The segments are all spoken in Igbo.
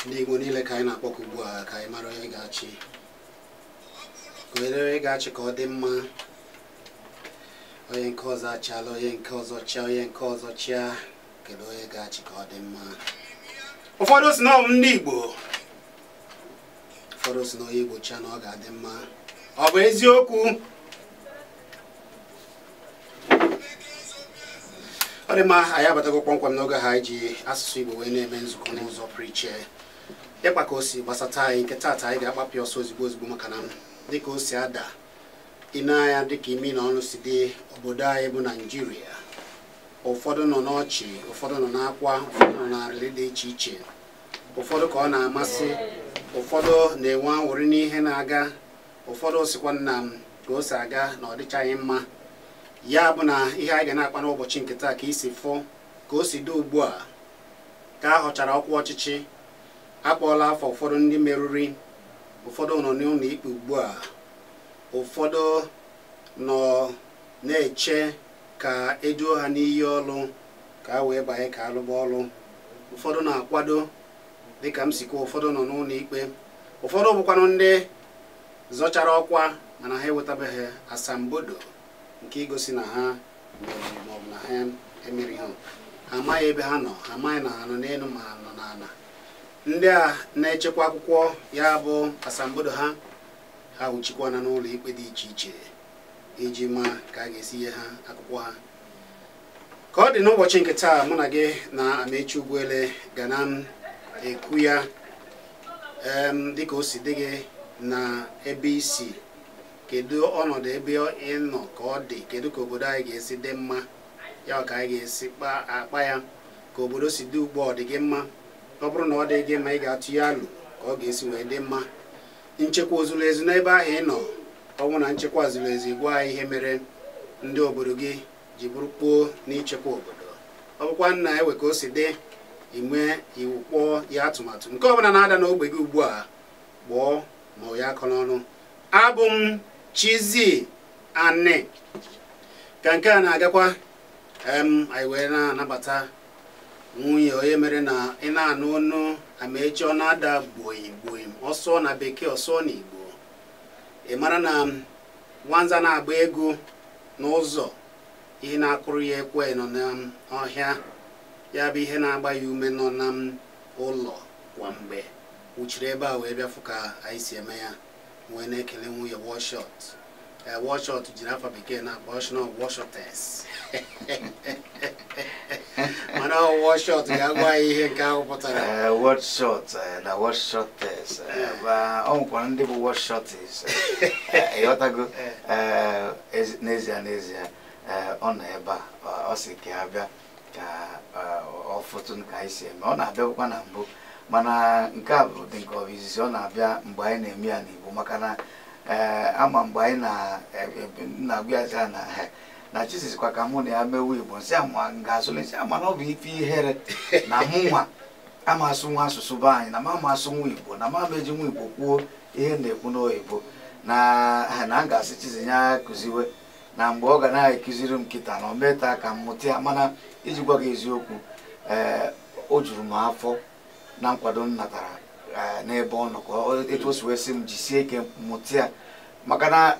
Ndị Igbo niile ka anyị na-akpọkọ ugbu a ka anyị mara onye ga-achị, ka onye ga-achị ka ọ dị mma. Onye nke ọzọ achala, onye nke ọzọ chịa, onye nke ọzọ chịa, kedu onye ga-achị ka ọ dị mma? Ụfọdụ si na ọ bụ ndị Igbo, ụfọdụ si na onye Igbo chịa na ọ ga-adị mma. Ọ bụ eziokwu? Ọ dị mma, anyị abatago kpọmkwem n'oge ha anyị ji asụsụ Igbo wee na-eme nzukọ n'ụzọ pụrụ iche, ịkpa ka o si gbasata anyị. Nke taata anyị ga-agbapụ ọsọ ozigbo ozigbo, maka na dịka o si ada ị na-anya dịka imi na ọnụ si dị obodo anyị bụ Naijiria, ụfọdụ nọ n'ọchị, ụfọdụ nọ n'akwa, ụfọdụ nọ n'arịrị dị iche iche, ụfọdụ ka ọ na-amasị, ụfọdụ na-enwe anwụrị n'ihe na-aga, ụfọdụ sikwa nna m ka o si aga na ọ dịchaghị mma. Ya bụ na ihe anyị ga na-akpa n'ụbọchị nke taa ka isi fụ ka o si dị ugbu a, ka a họchara ọkwa ọchịchị, akpọọla afọ ụfọdụ ndị merụrụ, ụfọdụ nọ n'ụlọ ikpe ugbu a, ụfọdụ nọ na-eche ka eduo ha n'iyi ọlụ ka a wee banye ka alụba ọlụ, ụfọdụ na-akwado dịka m sikwa, ụfọdụ nọ n'ụlọ ikpe, ụfọdụ bụkwanụ ndị zọchara ọkwa mana ha ewetabeghị asambodo nke igosi na ha meriri maọbụ na ha emerighị. Ha amaghị ebe ha nọ, ha amaghị na ha nọ n'elu ma ha nọ n'ala. Ndị a na-echekwa akwụkwọ ya bụ asambodo ha, ha wuchikwana n'ụlọ ikpe dị iche iche iji ma ka a ga-esi nye ha akwụkwọ ha. Ka ọ dị n'ụbọchị nke taa, mụ na gị na Amechi Ugwuele ga na ekwu ya dịka o si dị gị na ebe isi. Kedu ọnọdụ ebe ị nọ ka ọ dị? Kedu ka obodo anyị ga-esi dị mma? Ya ka anyị ga-esi akpa ya ka obodo si dị ugbu a ọ dị gị mma? Ọ bụrụ na ọ dị gị mma, ị ga-atụ ya alụ ka ọ ga-esi wee dị mma. Nchekwa o zuru ezu n'ebe ahụ ị nọ? Ọ bụrụ na nchekwa zuru ezu, gwa anyị ihe mere ndị obodo gị ji bụrụ kpoo n'ichekwa obodo. Ọ bụkwa nna ewe ka o si dị, inwe iwu kpọọ ya atụmatụ nke ọbụla na-ada n'ogbe gị ugbu a, kpọọ ma ọ ya akọ n'ọnụ. Abụ m Chizzy Ani. Ka nke a na-agakwa, anyị wee na-anabata nwunye onye mere na ị na-anụ ọnụ Amechi, ọ na-ada gboi gboi, ọsọ na bekee ọsọ na Igbo. Ị mara na nwanza na-agba egwu n'ụzọ, ihe na-akụrụ ya ekwe nọ n'ọhịa, ya bụ ihe na-agba ya ume nọ na ụlọ kwa mgbe wuchiri ebe a wee bịafụ ka anyị si eme ya. Wee na-ekele nwunye Warshot. Warshot jiri afa bekee na-akpọ ọshịna Warshotes, mana Warshot ga-agwa anyị ihe nke ahụ pụtara. Warshot na Warshotes, ọ nwekwara ndị bụ Warshotes, ịghọtago? N'ezie n'ezie ọ nọ ebe a, ọ sị ka ya bịa ka ọ fụtụ ka anyị si eme. Ọ na-abịakwukwa na mbụ, mana nke a bụ dị nke ọ bụ izizi ọ na-abịa mgbe anyị na-eme ya n'Igbo, maka na ama mgbe anyị na-agwa ya na Chizzy kwa ka mụ na ya mewe Igbo, nsị ama ga-asụli, nsị ama na ọ bụ ife ihere na mụ nwa ama asụ nwa asụsụ be anyị, na ma ama asụ nwa Igbo, na ma ama eji nwa Igbo kwuo ihe na-ekwu n'oyibo, na m ga-asị Chizzy ya kụziwe, na mgbe ọ ga na-ekuziri m kịta na o meta ka m mụta ya. Mana iji gwa gị eziokwu, o juru m afọ na nkwado m natara n'ebe ọ nọ, ka etu o si wee sị m jisie ike mụta ya, maka na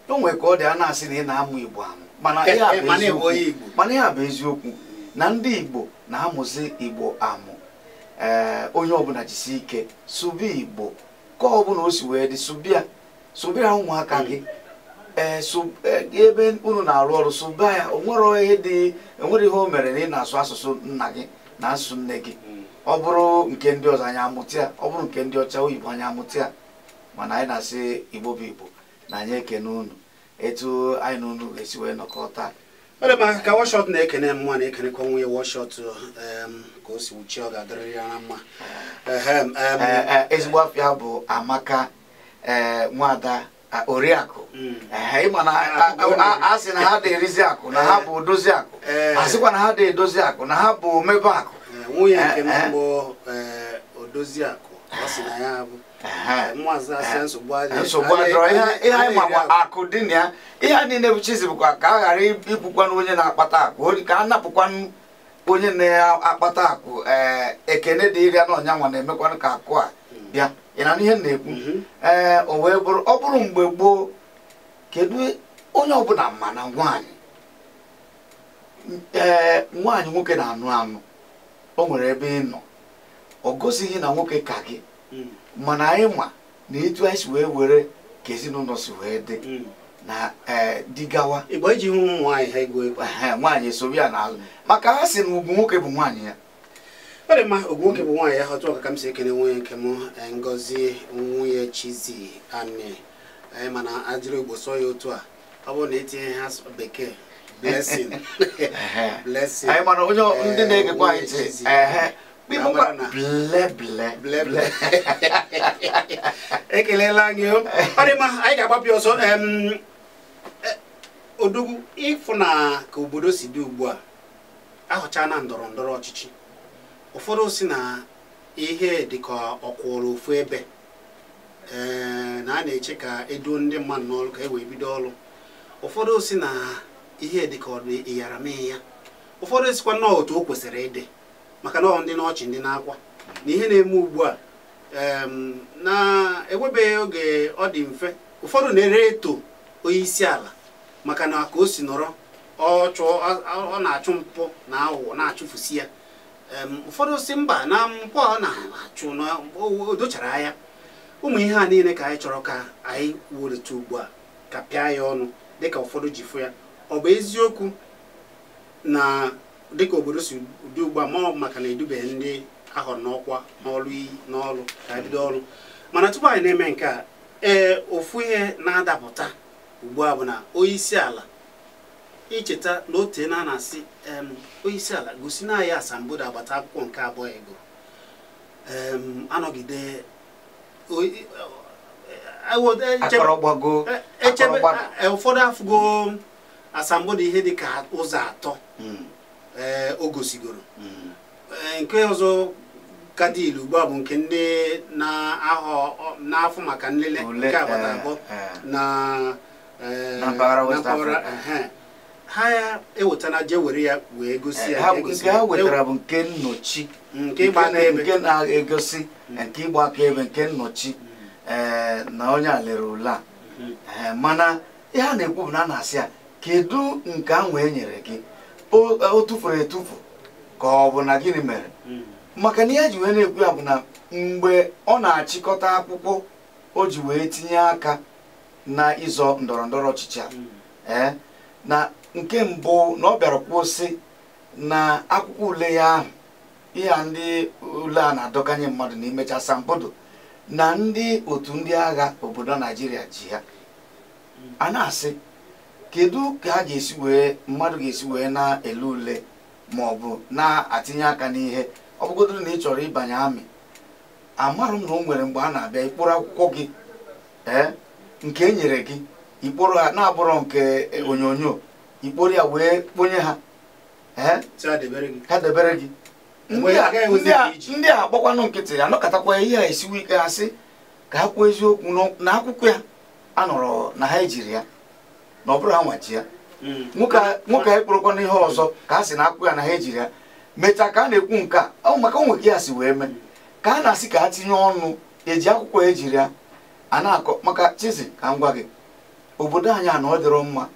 o nwere ka ọ dị a na-asị na ị na-amụ Igbo amụ, mana ihe a bụ eziokwu na ndị Igbo na-amụzi Igbo amụ. Onye ọbụla jisie ike sụba Igbo ka ọbụla o si wee dị, sụbịa sụbịa ụmụaka gị, ebe unu na-arụ ọrụ sụba ya. Onwere ihe dị, enwere ihe o mere na ị na-asụ asụsụ nna gị na asụsụ nne gị. Ọ bụrụ nke ndị ọzọ anyị amụta ya, ọ bụrụ nke ndị ọcha oyibo anyị amụta ya, mana anyị na-asị Igbo bụ Igbo na anyị ekene unu etu anyị na unu ga-esi wee nọkọ taa. Ọ dị mma ka Warshot na-ekene m nwa na-ekenekwa nwunye Warshot ka o si wuchie, ọ ga-adịrịrị ya na mma. Ezigbo afịa bụ Amaka nwada Oriakụ. Ịma na a sị na ha dị erizi akụ, na ha bụ odozi akụ, a sịkwa na ha dị edozi akụ, na ha bụ omebe akụ. Nwunye nke m bụ odozi akụ, ọ sị na ya bụ nsogbu adọrọ. Ihe anyị ma akụ dị na ya, ihe a niile bụ Chizzy bụkwa ka a ghara ikwukwa na onye na-akpata akụ, ka a napụkwa Onye na-akpata akụ, ee, ekene dị ịrịa na ọnyanwa na-emekwanụ ka akụ a bịa. Ị na ihe m na-ekwu? Ee, o wee bụrụ, ọ bụrụ mgbe gboo, kedu onye ọbụla ma na nwaanyị, ee, nwaanyị nwoke na-anụ anụ, o nwere ebe ị nọ, ọ gosighị na nwoke ka gị, mana anyị ma na etu anyị si wee were ka ezinụlọ si wee dị na ee digawa. Igbo iji hụ ụmụ nwaanyị ha ego egwu. Nwaanyị esobe ya n'azụ, maka ha si na ugwu nwoke bụ nwaanyị ya. Ọ dị mma, ugwu nwoke bụ nwaanyị ya. Otu ọka ka m si ekene nwunye nke m, Ngozi nwunye Chizi Ani, mana ajịrị Igbo sọ ya otu a, ọ bụrụ na etinye ha bekee, Blessing, Blessing. Anyị mana onye ndị na-egekwa anyị ntị, ehe, ble ble ble, ekelela anyị. Ọ dị mma, anyị ga-agbapụ ọsọ. Odogwu, ịfụ na ka obodo si dị ugbu a, ahụcha na ndọrọ ndọrọ ọchịchị, ụfọdụ si na ihe dịka ọkwụrụ ofu ebe, ee, na a na-eche ka eduo ndị mmadụ n'ọrụ ka e wee bido ọrụ. Ụfọdụ si na ihe dịka ọ dị ịyara mee ya, ụfọdụ sikwa nnọọ otu o kwesịrị ịdị, maka na ọ ndị n'ọchị ndị na-akwa na ihe na-eme ugbu a na-enwebeghị oge ọ dị mfe. Ụfọdụ na-ere eto onye isi ala maka na ka o si nọrọ ọ na-achụ mpụ na aghụghọ na-achụfusi ya. Ụfọdụ si mba, na mpụ ọ na-achụ na o dochara anya. Ụmụ ihe a niile ka anyị chọrọ ka anyị wulite ugbu a, ka pịa ya ọnụ dịka ụfọdụ ji fụ ya. Ọ bụ eziokwu na dịka obodo si dị ugbu a, ma ọ bụ maka na edubeghị ndị ahọrọ n'ọkwa n'ọrụ n'ọrụ ka bido ọrụ. Mana tupu anyị na-eme nke a, ee, ofu ihe na-adapụta ugbu a bụ na onye isi ala, icheta na ote na na-asị onye isi ala gosi na anyị asambodo agbata akwụkwọ nke abụọ ego anọgide echebe. Ụfọdụ afụgo asambodo ihe dịka ụzọ atọ o gosigoro. Nke ọzọ ka dị ilu ugbu a bụ nke ndị na-ahọ n'afọ maka nlele nke agbata abụọ na ha ewetana je were ya wee gosi ya. Nke ha wetara bụ nke nnọchi, nke ịgba akaebe, nke na-egosi nke ịgba akaebe nke nnọchi na onye a lere ule a. Mana ihe a na-ekwu bụ na a na-asị ya, kedu nke ahụ e nyere gị, o tufuru etufu ka ọ bụ na gịnị mere? Maka na ihe ji wee na-ekwu ya bụ na mgbe ọ na-achịkọta akwụkwọ o ji wee tinye aka na ịzọ ndọrọ ndọrọ ọchịchị a, na nke mbụ na ọ bịara kwụsị na akwụkwọ ule ya ahụ, ihe ndị ule a na-adọkanye mmadụ na imecha asambodo na ndị otu ndị agha obodo Naijiria ji ya. A na-asị kedu ka a ga-esi wee mmadụ ga-esi wee na-ele ule ma ọ bụ na-atinye aka n'ihe ọ bụgodoro na ị chọrọ ịbanye amị? Amarụ m na o nwere mgbe a na-abịa ikpụrụ akwụkwọ gị, ee, nke e nyere gị, ikpụrụ ha na-abụrọ nke onyonyo, ikpụrụ ya wee kponye ha, ee, ha debere gị. Ndị a akpọkwanụ nkịtị anọkọtakwa ihe a esiwe ike, ha sị ka ha kwuo eziokwu na akwụkwọ ya a nọrọ na ha ejiri ya na ọ bụrụ ha nwaji ya. Nwoke a ekpụrụkwana ihe ọzọ ka a sị na akwụkwọ ya na ha ejiri ya mechaa ka a na-ekwu nke a maka onwe ka ya si wee mee ka a na-asị ka ha tinye ọnụ eji akwụkwọ ejiri ya a na-akọ. Maka Chizi, ka m gwa gị, obodo anyị a na ọ dịrọ mma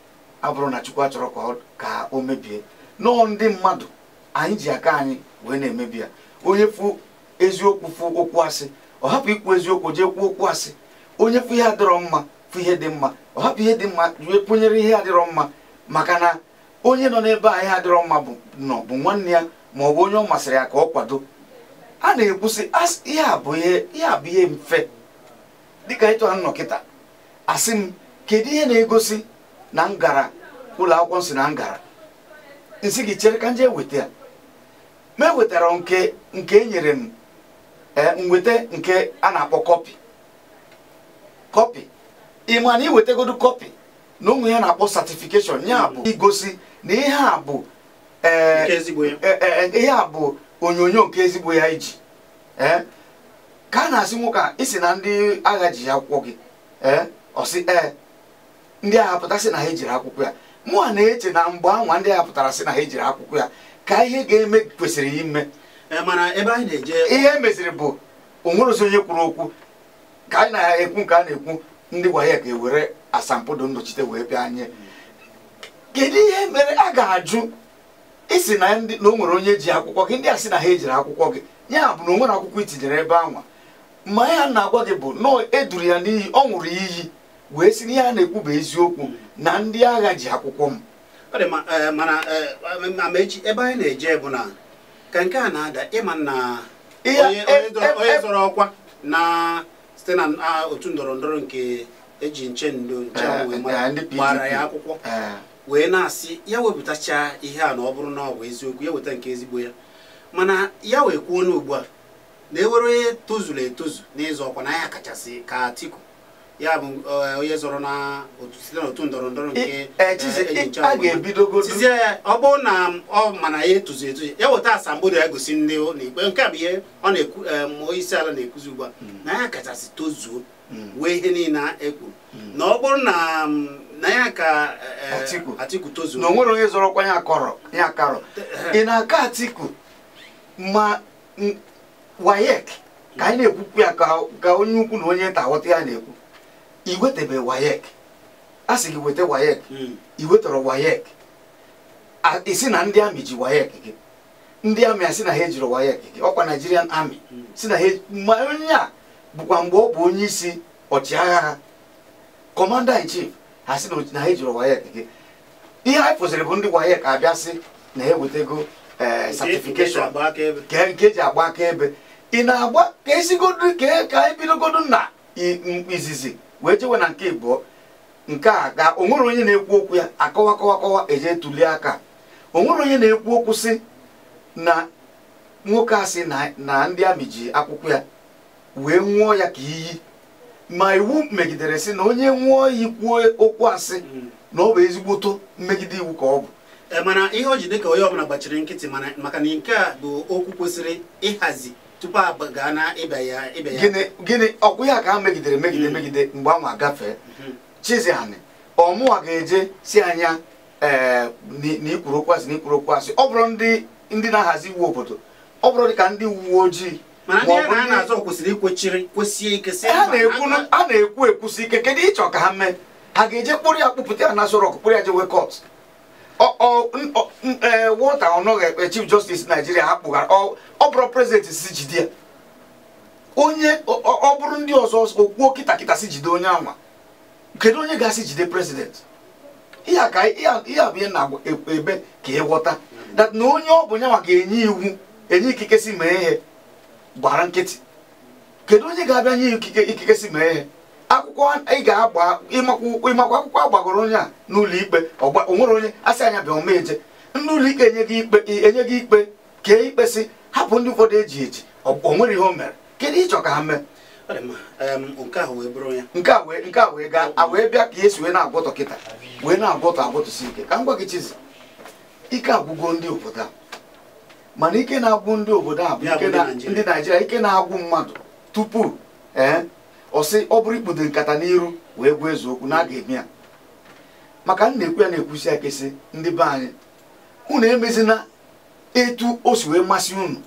abụrụ na Chukwu achọrọ ka o mebie nọọ, ndị mmadụ anyị ji aka anyị wee na-emebi ya. Onye fụ eziokwu fụ okwu asị, ọ hapụ ikwu eziokwu jee kwuo okwu asị. Onye fụ ihe adịrọ mma fụ ihe dị mma, ọ hapụ ihe dị mma wee kwụnyere ihe adịrọ mma. Maka na onye nọ n'ebe a ihe adịrọ mma bụ nọ bụ nwanne ya ma ọ bụ onye ọ masịrị ya ka ọ kwado. A na-ekwusị ihe a bụ ihe mfe dịka ịtụ ha nnọkịta asị m kedu ihe na-egosi na m gara ụlọ akwụkwọ nsị na m gara nsị gị chere ka m jee weta ya. Ma e wetara nke e nyere m, nweta nke a na-akpọ kọpị. Kọpị, ị ma na iwetagodu kọpị na ụmụ ya na-akpọ satifikeshọn, ya bụ igosi na ihe a bụ ihe a bụ onyonyo nke ezigbo ya iji. Ka a na-asị nwoke a isi na ndị agha ji akwụkwọ gị, ọ sị ee, ndị agha pụta sị na ha ejiri akwụkwọ ya. Mụ a na-eche na mgbe anwa ndị agha pụtara sị na ha ejiri akwụkwọ ya, Ka ihe ga-eme kwesịrị ime. Mana ebe anyị na-eje ihe meziri bụ onwerozi onye kwuru okwu ka anyị na-ekwu nke a na-ekwu ndị WAEC ewere asambodo nnọchite wee bịa anyị. Kedu ihe mere a ga-ajụ isi na ndị na o nwere onye ji akwụkwọ gị, ndị a sị na ha ejiri akwụkwọ gị, ya bụ na o nwere akwụkwọ itinyere ebe anwa. Ma ya na-agwa gị bụ na eduru ya n'iyi, ọ nwụrụ iyi wee sị na ihe a na-ekwu bụ eziokwu na ndị agha ji akwụkwọ m. Ọ dị mana Amaechi, ebe anyị na-eje bụ na ka nke a na-ada ịma na onye zọrọ ọkwa na site na otu ndọrọ ndọrọ nke eji nche ndo nche gbara ya akwụkwọ wee na-asị ya wepụtacha ihe a na ọ bụrụ na ọ bụ eziokwu ya weta nke ezigbo ya, mana ya wee kwuo n'ugbu a na ewere onye tozuru etozu n'ịzọ ọkwa na ya kachasị ka Atiku, ya bụ onye zọrọ na otu site n'otu ndọrọ ndọrọ nke tizie ya, ọ bụrụ na ọ mana ya etozu etozu ya weta asambodo ya gosi ndị n'ikpe. Nke a bụ ihe ọ na-ekwu, onye isi ala na-ekuzi ugbu a na ya kachasị tozuo wee ihe niile ekwuru na ọ bụrụ na ya ka Atiku tozuo na o nwere onye zọrọ ọkwa ya akarọ. Ị na-aka Atiku ma WAEC ka anyị na-ekwukwu ya ka onye ukwu na onye nta ghọta ya na-ekwu. Iwetebe WAEC, a sị gị weta WAEC, iwetara WAEC, isi na ndị amị ji WAEC gị, ndị amị asị na ha ejiri WAEC gị, ọkwa Nigerian Army si na ha. Ma onye a bụkwa mgbe ọ bụ onye isi ọchịagha ha, commander in chief, ha sị na ha ejiri WAEC gị. Ihe anyị fụziri bụ ndị WAEC abịa sị na ha ewetego certification nke eji agba akaebe. Ị na-agba ka esigodu ka anyị bidogodu na izizi wee jewe na nke ịbụọ nke a ga o nwere onye na-ekwu okwu ya akọwa kọwa kọwa eje tụlie aka. O nwere onye na-ekwu okwu sị na nwoke a sị na ndị amị ji akwụkwọ ya wee nwụọ ya ka iyi, ma iwu megidere sị na onye nwụọ iyi kwuo okwu asị na ọ bụ ezigboto mmegide iwu ka ọ bụ. Mana ihe o ji dị ka onye ọbụla gbachiri nkịtị, maka na nke a bụ okwu kwesịrị ịhazi tupu a gaa na ịbịa ya. Gịnị ọkwụ ya ka ha megidere megide megide mgbe anwa agafee Chiziani ọmụwa ga-eje si anya na ikwuru okwu asị na ikwuru okwu asị. Ọ bụrụ ndị na-ahazi iwu obodo, ọ bụrụ dịka ndị uwe ojii, mana ndị a na-azọ kwesịrị ikwechiri kwesie ike sị a na-ekwu ekwusi ike. Kedu ịchọ ka ha mee? Ha ga-eje kpụrụ ya kpụpụta ya na Aso Rock, kpụrụ ya jewe court. Walter Onoge Chief Justice Nigeria ha kpụgara ọ bụrụ president si jide ya, onye ọ bụrụ ndị ọzọ okwuo kịta kịta si jide onye anwa, kedu onye ga-asị jide president? Ihe a bụ ihe na-ebe ka ịghọta that na onye ọ bụ nyanwa ga-enye iwu enye ikike si mee ihe gbara nkịtị. Kedu onye ga-abịa nye ikike si mee ihe? Akwụkwọ ị ga-agba ịmakwa akwụkwọ agbagoro onye a n'ụlọ ikpe, o nwere onye asị anya bịa omeje ndị ụlọ ikpe enye gị ikpe kee ikpe sị hapụ ndị ụfọdụ eji eji, o nwere ihe o mere. Kedu ịchọ ka ha mee? Nke a wee gaa a wee bịa ka esi wee na-agwọtọ kịta wee na-agwọtọ agwọtọsi ike. Ka m gwa gị Chizi, ike agwụgo ndị obodo a, mana ike na-agwụ ndị obodo a bụ ike ndị Naijiria, ike na-agwụ mmadụ tupu ọ sị ọ bụrụ ikpudo nkata n'iru wee gwa eziokwu na a ga-eme ya. Maka m na-ekwu ya na-ekwusi akesị ndị be anyị, unu emezina etu o si wee masị unu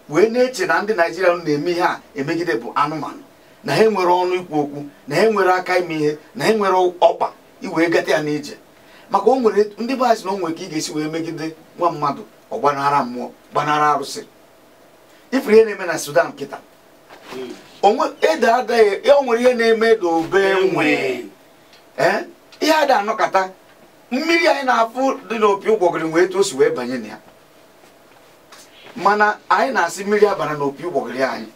wee na-eche na ndị Naijiria unu na-eme ihe a emegide bụ anụmanụ, na ha enwere ọnụ ikwu okwu, na ha enwere aka ime ihe, na ha enwere ọkpa iwee gata ya n'ije. Maka o nwere ndị be anyị sị na o nwere ka ị ga-esi wee megide nwa mmadụ ọ gbanara mmụọ gbanara arụsị. Ifuru ihe na-eme na Sudan kịta, ede adaghị, o nwere ihe na-eme ede obe nwee ihe ada anọkata mmiri anyị na-afụ dị n'opi ụgbọgịrị wee etu o si wee banye na ya, mana anyị na-asị mmiri abara n'opi ụgbọgịrị anyị,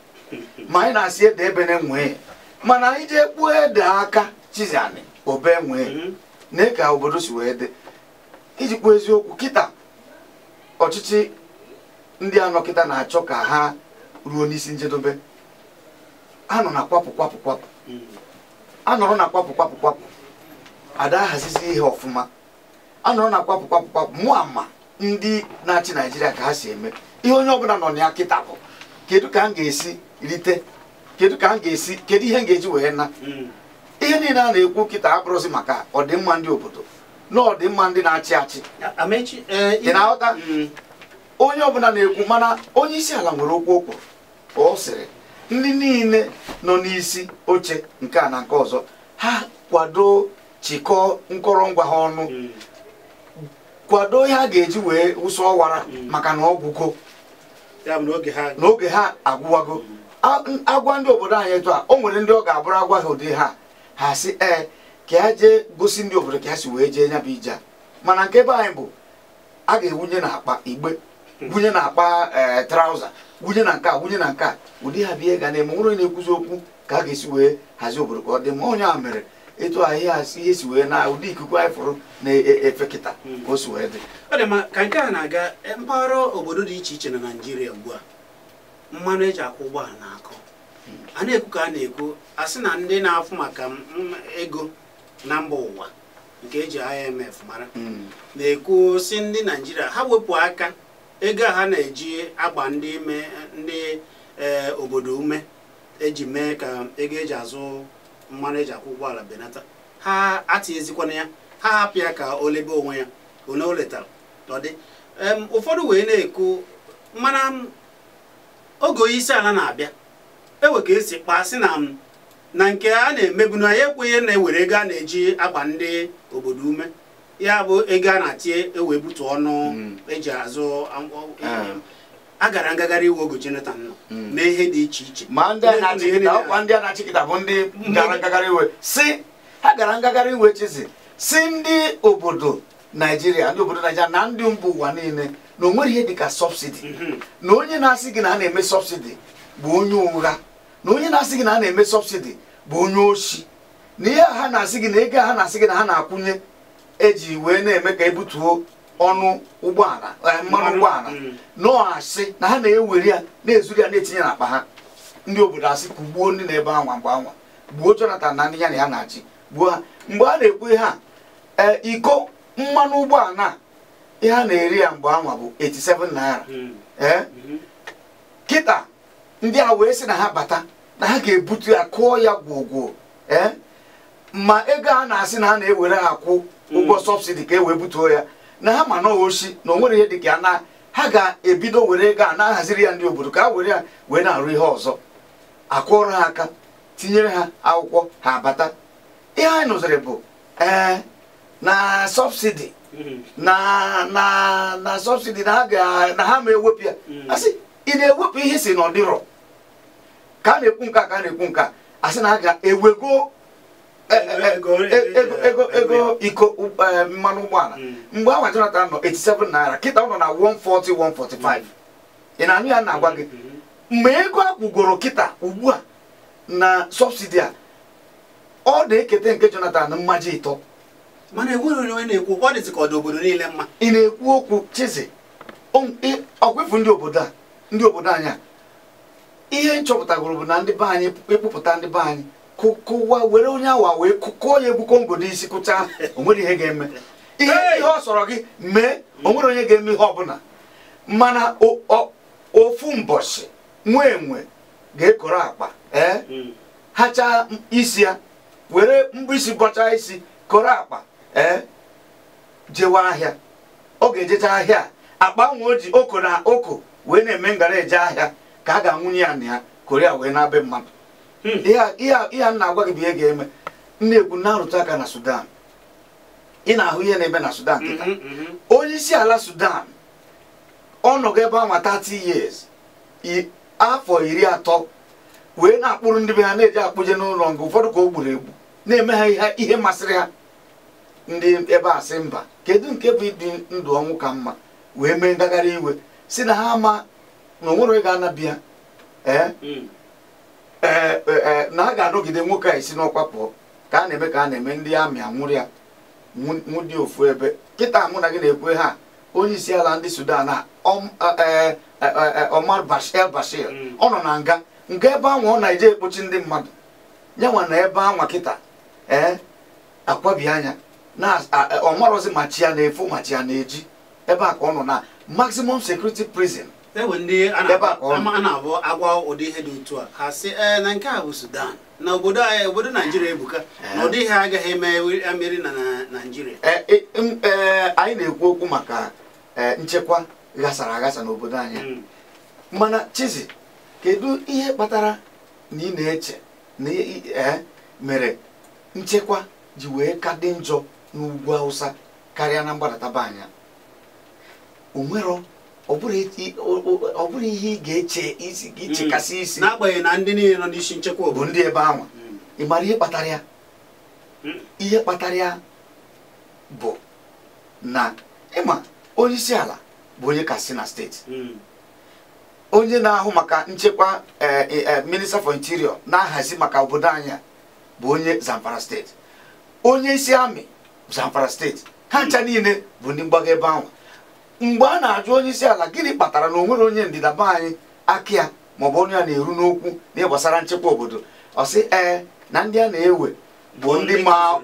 ma anyị na-asị ede ebe na-enwee, mana anyị jee kpuo ede aka Chiziani obe nwee na ka obodo si wee dị. Iji kwuo eziokwu kịta ọchịchị ndị anọ kịta na-achọ ka ha ruo n'isi njedebe. A nọ na kwapụ kwapụ kwapụ, a nọrọ na kwapụ kwapụ kwapụ, ada ahazizi ihe ọfụma, a nọrọ na kwapụ kwapụ kwapụ. Mụ ama ndị na-achị Naijiria ka ha si eme ihe onye ọbụla nọ na ya kịta bụ kedu ka m ga-esi rite, kedu ka m ga-esi, kedu ihe m ga-eji wee na ihe niile a na-ekwu kịta abụrụzi maka ọdịmma ndị obodo na ọdịmma ndị na-achị achị. Amaechi, ị na-aghọta? Onye ọbụla na-ekwu, mana onye isi ala nwere okwu okwu, ọ sịrị ndị niile nọ n'isi oche nke a na nke ọzọ ha kwado, chịkọọ nkọrọngwa ha ọnụ, kwado ihe a ga-eji wee wụsọ ọwara, maka na ọgwụgo n'oge ha agwụwago. Agwa ndị obodo anyị etu a, o nwere ndị ọ ga-abụrụ agwa ha ụdị ha ha sị ee ka ya jee gosi ndị obodo ka ya si wee jee nya bụ ije a. Mana nke ebe anyị bụ a ga-ewunye n'akpa igbe, wunye n'akpa trauza, wunye na nke a, wunye na nke a, ụdị ha bụ ihe ga na-eme. Nwere onye na-ekwuzi okwu ka a ga-esi wee hazie obodo ka ọ dị mma. Onye a mere etu ahịa ihe si wee na ụdị ikuku anyị fụrụ na-efe kịta ka o si wee dị. Ọ dị mma ka nke a na-aga mpaghara obodo dị iche iche na Naịjirịa ugbu a, mmanụ eji akwụ ụgbọala na-akọ a na-ekwu ka a na-ekwu, a sị na ndị na-afụ maka ego na mba ụwa nke eji IMF mara na-ekwu si ndị Naịjirịa ha wepụ aka ego ha na-eji agba ndị obodo ume eji mee ka ego eji azụ mmanụ eji akwụ ụgbọala benata, ha atinyezikwana ya, ha hapụ ya ka o lebe onwe ya one o letara ọ dị. Ụfọdụ wee na-ekwu mana oge onye isi ala na-abịa ewe ka esi kpaa sị na nke a na-emebu na ya ekweghị na-ewere ego a na-eji agba ndị obodo ume, ya bụ ego a na-atinye ewe butu ọnụ eji azụ. A gara ngagharị iwe oge Jonathan nọ mee ihe dị iche iche, ma ndị a na-achịkịta bụ ndị gara ngagharị iwe si ha gara ngagharị iwe chizi si ndị obodo Naijiria, ndị obodo Naijiria na ndị mba ụwa niile na o nwere ihe dịka sọbsidi, na onye na-asị gị na a na-eme sọbsidi bụ onye ụgha, na onye na-asị gị na a na-eme sọbsidi bụ onye oshi, na ihe ha na-asị gị na ego ha na-asị gị na ha na-akwụnye eji wee na-eme ka ebutuo ọnụ ụgbọala, mmanụ ụgbọala, nọọ asị na ha na-ewere ya na-ezuru ya na-etinye n'akpa ha. Ndị obodo asị kugbuo ndị na-ebe anwa mgbe anwa gbuo Jonathan na ndị ya na ya na-achị gbuo ha. Mgbe a na-ekwu ihe a, iko mmanụ ụgbọala ihe a na-eri ya mgbe anwa bụ 87 naira. Ee, kịta ndị a wee sị na ha bata na ha ga-ebutu ya kụọ ya gwogwo. Ee, ma ego a na-asị na ha na-ewere akwụ ụgwọ sọbsidi ka e wee butuo ya, na ha ma na oshi na o nwere ihe dịka ya, na ha ga-ebido were ego a na-ahaziri ya ndị obodo ka ha were ya wee na-arụ ihe ọzọ, akwụọrọ ha aka, tinyere ha akwụkwọ ha abata. Ihe anyị nụziri bụ ee na sọbsidi na na na sọbsidi na ha ma ewepụ ya. Asị ị na-ewepụ ihe si na ọ dịrọ ka a na-ekwu nke a, ka a na-ekwu nke a, asị na a ga-ewego ego ego iko mmanụ ụgbọala. Mgbe ahụ Jonathan nọ 87 naira, kịta ọ nọ na 140 145. Ị na-anụ ya na-agwa gị mgbe ego akwụgoro kịta ugbu a na sọbsidi a ọ na-ekete nke Jonathan mmaji ịtọ. Mana enwere onye na-ekwu ọ dịzị ka ọ dị obodo niile mma. Ị na-ekwu okwu chizi ọkwefu ndị obodo a, ndị obodo anyị a, ihe nchọpụtagoro bụ na ndị be anyị ịkpụpụta ndị be anyị kụwa were onye awa wee kụọ ya egwu kongo n'isi kụchaa, o nwere ihe ga-eme. Ihe ọ sọrọ gị mee, o nwere onye ga-eme ihe ọbụla. Mana ofu mbọchị nwe enwe ga-ekoro akpa, ee hachaa isi ya were mbụ isi bọchaa isi koro akpa, ee jewe ahịa. Ọ ga-ejecha ahịa akpa nwa o ji oko na oko wee na-eme ngara eje ahịa ka a ga-anwụnye ya na ya koria wee na-abịa mmadụ. Ihe a na-agwa gị bụ ihe ga-eme. Na-ekwu na-arụtụ aka na Sudan, ị na-ahụ ihe na-eme na Sudan kịta. Onye isi ala Sudan ọ nọgo ebe anwa 30 years, afọ 30, wee na-akpụrụ ndị be ha na-eji akpụje n'ụlọ nga, ụfọdụ ka o gburu egbu, na-eme ha ihe masịrị ha. Ndị ebe a sị mba, kedu nke bụ ịdị ndụ ọnwụ ka mma, wee mee ngagharị iwe si na ha ama na onwere onye ga-anabịa ee na a ga-anọgide nwoke a esi n'ọkwa pụọ, ka a na-eme ka a na-eme ndị amị anwụrụ ya nwụdị ofu ebe. Kịta mụ na gị na-ekwe ha, onye isi ala ndị Sudan a Omar El Bashir ọ nọ na nga ebe anwa ọ na-eje ekpochi ndị mmadụ nyanwa na ebe anwa kịta ee akwabi anya na ọmarọzi ma chi ya na-efo ma chi ya na-eji, ebe a ka ọ nọ na maximum security prison. Ewe ndị a na-abụ agwa ụdị ihe dị otu a ha sị ee na nke a bụ Sudan, na obodo anyị obodo Naijiria ebuka, na ụdị ihe agaghị eme emeri na Naijiria. Anyị na-ekwu okwu maka nchekwa ghasara aghasa n'obodo anyị. Mana Chizi, kedu ihe kpatara na ị na-eche na mere nchekwa ji wee ka dị njọ n'ugwu Awụsa karịa na mgbadata be anyị? Onwero ọ bụrụ ihe ị ga-eche isi gị chekasị isi, n'agbanyeghị na ndị niile nọ n'isi nchekwa bụ ndị ebe ahụ. Ị mara ihe kpatara ya? Ihe kpatara ya bụ na ịma onye isi ala bụ onye Katsina steeti, onye na-ahụ maka nchekwa Minister for Interior na-ahazi maka obodo anyị bụ onye Zamfara steeti, onye isi amị Zamfara steeti. Ha ncha niile bụ ndị mgbago ebe ahụ. Mgbe a na-ajụ onye isi ala gịnị kpatara na o nwere onye ndịda be anyị aka ya maọbụ onye a na-eru n'okwu n'ihe gbasara nchekwa obodo, ọ sị ee na ndị a na-ewe bụ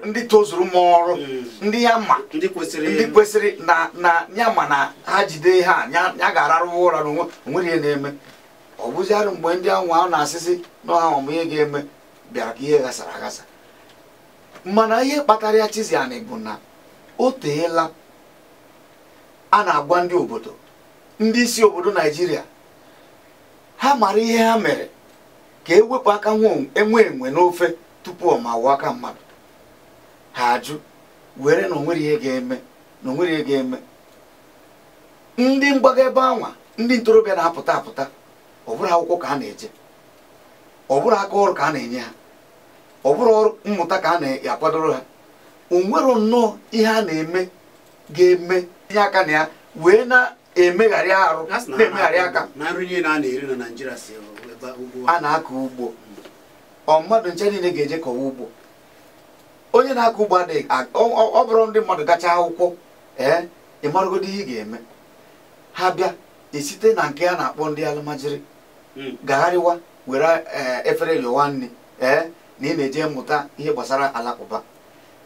ndị tozuru ma ọrụ, ndị ya ma, ndị kwesịrị na ya ma na ha jide ha ya ga-ararụwa ụra na onwere ihe na-eme. Ọ bụziarụ mgbe ndị ahụ ahụ na-asịsị na ọha ọmụ ihe ga-eme bịara ka ihe ghasara aghasa. Mana ihe kpatara ya, Chiziani, bụ na o teela a na-agwa ndị obodo, ndị isi obodo Naijiria, ha mara ihe ha mere ka ewepụ aka enwe enwe n'ofe tupu ọ ma wụọ aka mmadụ. Ha ajụ were na onwere ihe ga-eme, na onwere ihe ga-eme. Ndị mgbago ebe anwa, ndị ntorobịa na-apụta apụta, ọ bụrụ akwụkwọ ka a na-eje, ọ bụrụ aka ọrụ ka a na-enye ha, ọ bụrụ ọrụ mmụta ka a na-akwadoro ha, o nwere nnọọ ihe a na-eme ga-eme tinye aka na ya wee na-emegharị arụ, na-emegharị aka. Na nri niile a na-eri na Naịjirịa si ugwu a na-akọ ugbo. Ọ mmadụ nche niile ga-eje kọwa ugbo. Onye na-akọ ugbo adịghị, ọ bụrụ ndị mmadụ gachaa akwụkwọ ee ị marụgodo ihe ị ga-eme, ha bịa esite na nke a na-akpọ ndị alụmajiri gagharịwa were efere yọwa nri ee na ị na-eje mmụta ihe gbasara alakụba.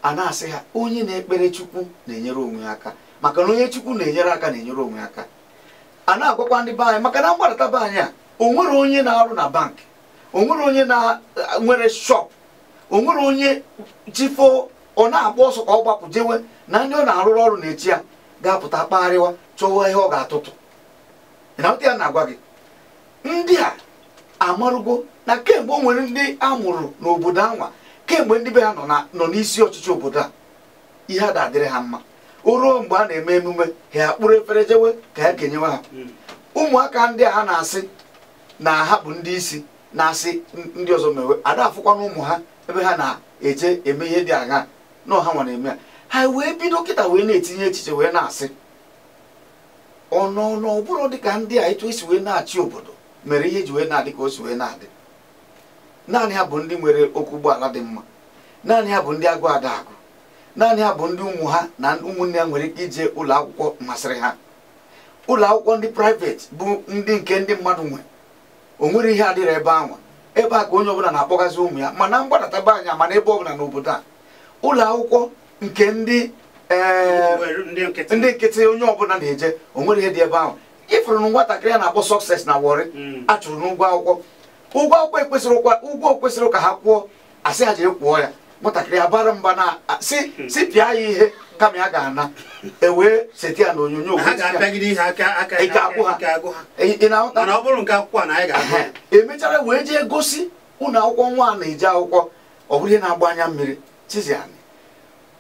A na-asị ha onye na-ekpere Chukwu na-enyere onwe ya aka, maka na onye Chukwu na-enyere aka na-enyere onwe ya aka. A na-agwakwa ndị be anyị maka na mgbadata be anyị a, o nwere onye na-arụ na bank, o nwere onye na nwere shop, o nwere onye chifo ọ na-agba ọsọ ka ọ gbapụ jewe na ndị ọ na-arụrụ ọrụ na-echi ya ga-apụta kpagharịwa chọwa ihe ọ ga-atụtụ. Na ya na-agwa gị ndị a amarugo na kemgbe o nwere ndị a mụrụ n'obodo anwa, kemgbe ndị be ha nọ n'isi ọchịchị obodo a, ihe a da-adịrị ha mma. O ruo mgbe a na-eme emume ha akpụrụ efere jewe ka ha kenyewe ha. Ụmụaka ndị a ha na-asị na ha bụ ndị isi na-asị ndị ọzọ mewe, ada afụkwana ụmụ ha ebe ha na-eje eme ihe dị agha na ọha nwa na-eme ha. Ha wee bido kịta wee na-etinye echiche wee na-asị ọnọnọ ọ bụrụ dịka ndị a etu esi wee na-achị obodo mere ihe ji wee na-adị ka o si wee na-adị. Naanị ha bụ ndị nwere okwu ụgbọala dị mma, naanị ha bụ ndị agụ ada agụ, naanị ha bụ ndị ụmụ ha na ụmụnne ha nwere ike ije ụlọ akwụkwọ masịrị ha. Ụlọ akwụkwọ ndị private bụ ndị nke ndị mmadụ nwe, o nwere ihe adịrị ebe ahụ. Ebe a ka onye ọbụla na-akpọgazi ụmụ ya, mana mgbadata be anyị mana ebe ọbụla n'obodo a, ụlọ akwụkwọ nke ndị nkịtị onye ọbụla na-eje, o nwere ihe dị ebe ahụ. Ifuru na nwatakịrị a na-akpọ Success na Warri a chụrụ n'ụgwọ akwụkwọ, ụgwọ akwụkwọ ekwesịrị ụgwọ kwesịrị ka ha kwụọ, asị ha jee kwụọ ya. Nwatakịrị abara mba na si pịa ya ihe kama ya ga-ana, ewee sete ya n'onyonyo emechara wee jee gosi ụlọ akwụkwọ nwa a na-eje akwụkwọ. Ọ bụrụ ihe na-agba anya mmiri, Chiziani,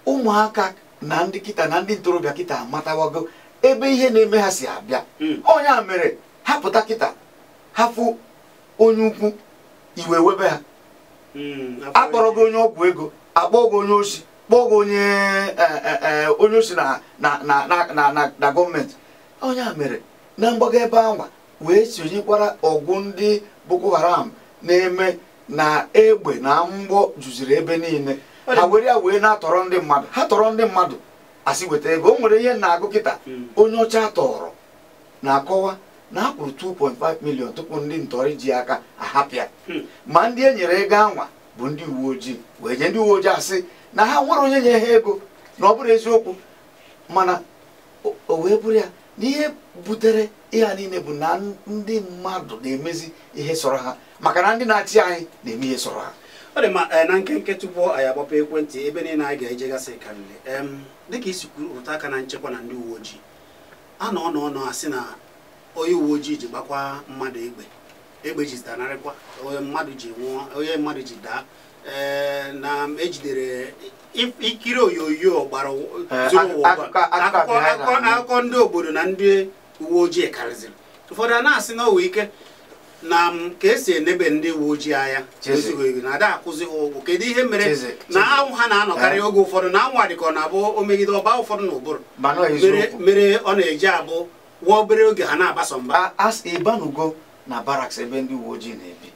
ụmụaka na ndị kịta na ndị ntorobịa kịta amatawago ebe ihe na-eme ha si abịa. Onye a mere ha pụta kịta ha fụ onye ukwu iwe webe ha, akpọrọ gị onye ọgwụ ego, akpọọ gị onye oshi, kpọọ gị onye oshi na gọọmenti. Onye a mere na mgbago ebe anwa wee sonyekwara ọgwụ ndị Boko Haram na-eme na egbe na mgbọ juziri ebe niile. Ha were ya wee na-atọrọ ndị mmadụ, ha tọrọ ndị mmadụ asị weta ego. O nwere ihe na-agụ kịta onye ọcha tọrọ na-akọwa na a kwụrụ 2.5 million tupu ndị ntọrị ji aka ahapịa. Ma ndị e nyere ego anwa bụ ndị uwe ojii, wee nye ndị uwe ojii asị na ha nwere onye nye ha ego, na ọ bụrụ eziokwu. Mana o wee bụrụ ya na ihe butere ihe a niile bụ na ndị mmadụ na-emezi ihe sọrọ ha, maka na ndị na-achị anyị na-eme ihe sọrọ ha. Ọ dị mma. Na nkenke tupu anyị agbapụ ekwentị ebe niile anyị ga-ejegasị karịrị, dịka isi kwuru rụta aka na nchekwa na ndị uwe ojii, A nọ asị na onye uwe ojii ji gbakwa mmadụ egbe ji danarịkwa onye mmadụ ji nwụọ, onye mmadụ ji daa, na ejidere ikiri onyonyo gbara zuru ụwa. Akụkọ ndị obodo na ndị uwe ojii karịzịrị. Ụfọdụ a na-asị na owe ike na ka esi enebe ndị uwe ojii anya ezighi na ada akwụzi ha ụgwọ. Kedu ihe mere na anwụ ha na-anọkarị oge ụfọdụ na anwụ adịka ọ na-abụ o megide ọba ụfọdụ n'ụbụrụ mere ọ na-eji abụ nwa obere oge ha na-agbasa mba? Ịbanugo na barracks ebe ndị uwe ojii na-ebi,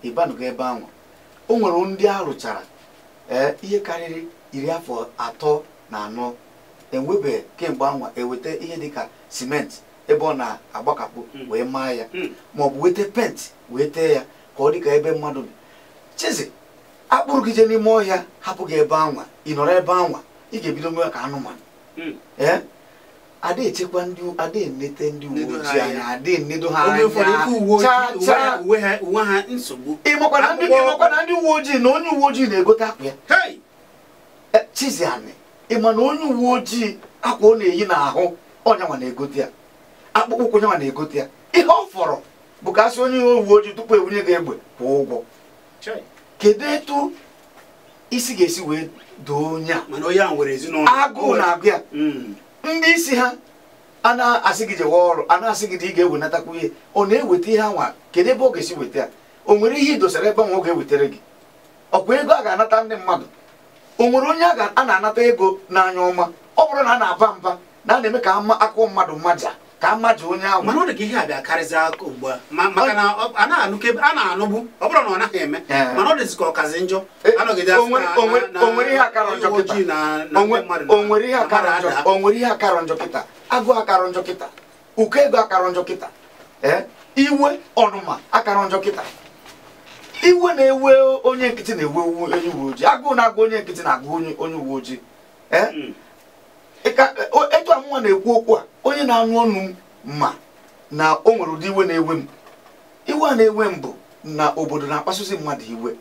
ịbanugo ebe ahụ o nwere ndị a rụchara ihe karịrị 34 afọ enwebe kemgbe anwa eweta ihe dịka simenti ebe ọ na-agbakapụ wee maa ya, ma ọ bụ weta penti wee tee ya ka ọ dịka ebe mmadụ bi. Chizi akpụrụ gị jee n'ime ọhịa hapụ gị ebe anwa, ị nọrọ ebe anwa ị ga-ebido nwe ka anụmanụ. Ada echekwa ndị ada enete ndị uwe ojii anya, ada enedo ha anya uwe ha nsogbu. Ịmakwa na ndị uwe ojii na onye uwe ojii na-egote akwa ya. Chizi anị ịma na onye uwe ojii akwa ọ na-eyi n'ahụ ọnyanwa na-egote ya, akpụkpọ ụkwụ nyanwa na-egote ya. Ihe ọ fọrọ bụ ka asị onye uwe ojii tupu ewunye gị egbe kwụọ ụgwọ. Kedu etu isi ga-esi wee doo onye a? Agụụ na-agụ ya. Ndị isi ha a na-asị gị jewe ọrụ, a na-asị gị na ị ga-ewenatakwu ihe, ọ na-eweta ihe anwa, kedu ebe ọ ga-esi weta ya? O nwere ihe i dosara ebe anwa ọ ga-ewetara gị? Ọkwa ego a ga-anata ndị mmadụ? O nwere onye a na-anata ego n'anya ọma? Ọ bụrụ na a na-aba mba na a na-eme ka akụọ mmadụ mmaja ka amaja onye ahụ. Mana ọ dị ka ihe a bịa karịzị aka ugbu a, maka na a na-anụbu ọ bụrụ na ọ naghị eme, mana ọ dịzị ka ọkazi njọ. O nwere ihe akara njọ kịta, o nwere ihe akara njọ kịta, agụụ akara njọ kịta, ụkọ ego akara njọ kịta, iwe ọnụma akara njọ kịta. Iwe na-ewe onye nkịtị na-ewe onye uwe ojii, agụụ na-agụ onye nkịtị na-agụ onye uwe ojii. Etu amụma na-ekwu okwu a, onye na-anụ ọnụ m ma na o nwere ụdị iwe na-ewe m. Iwe a na-ewe m bụ na obodo na-akpasuzi mmadụ iwe.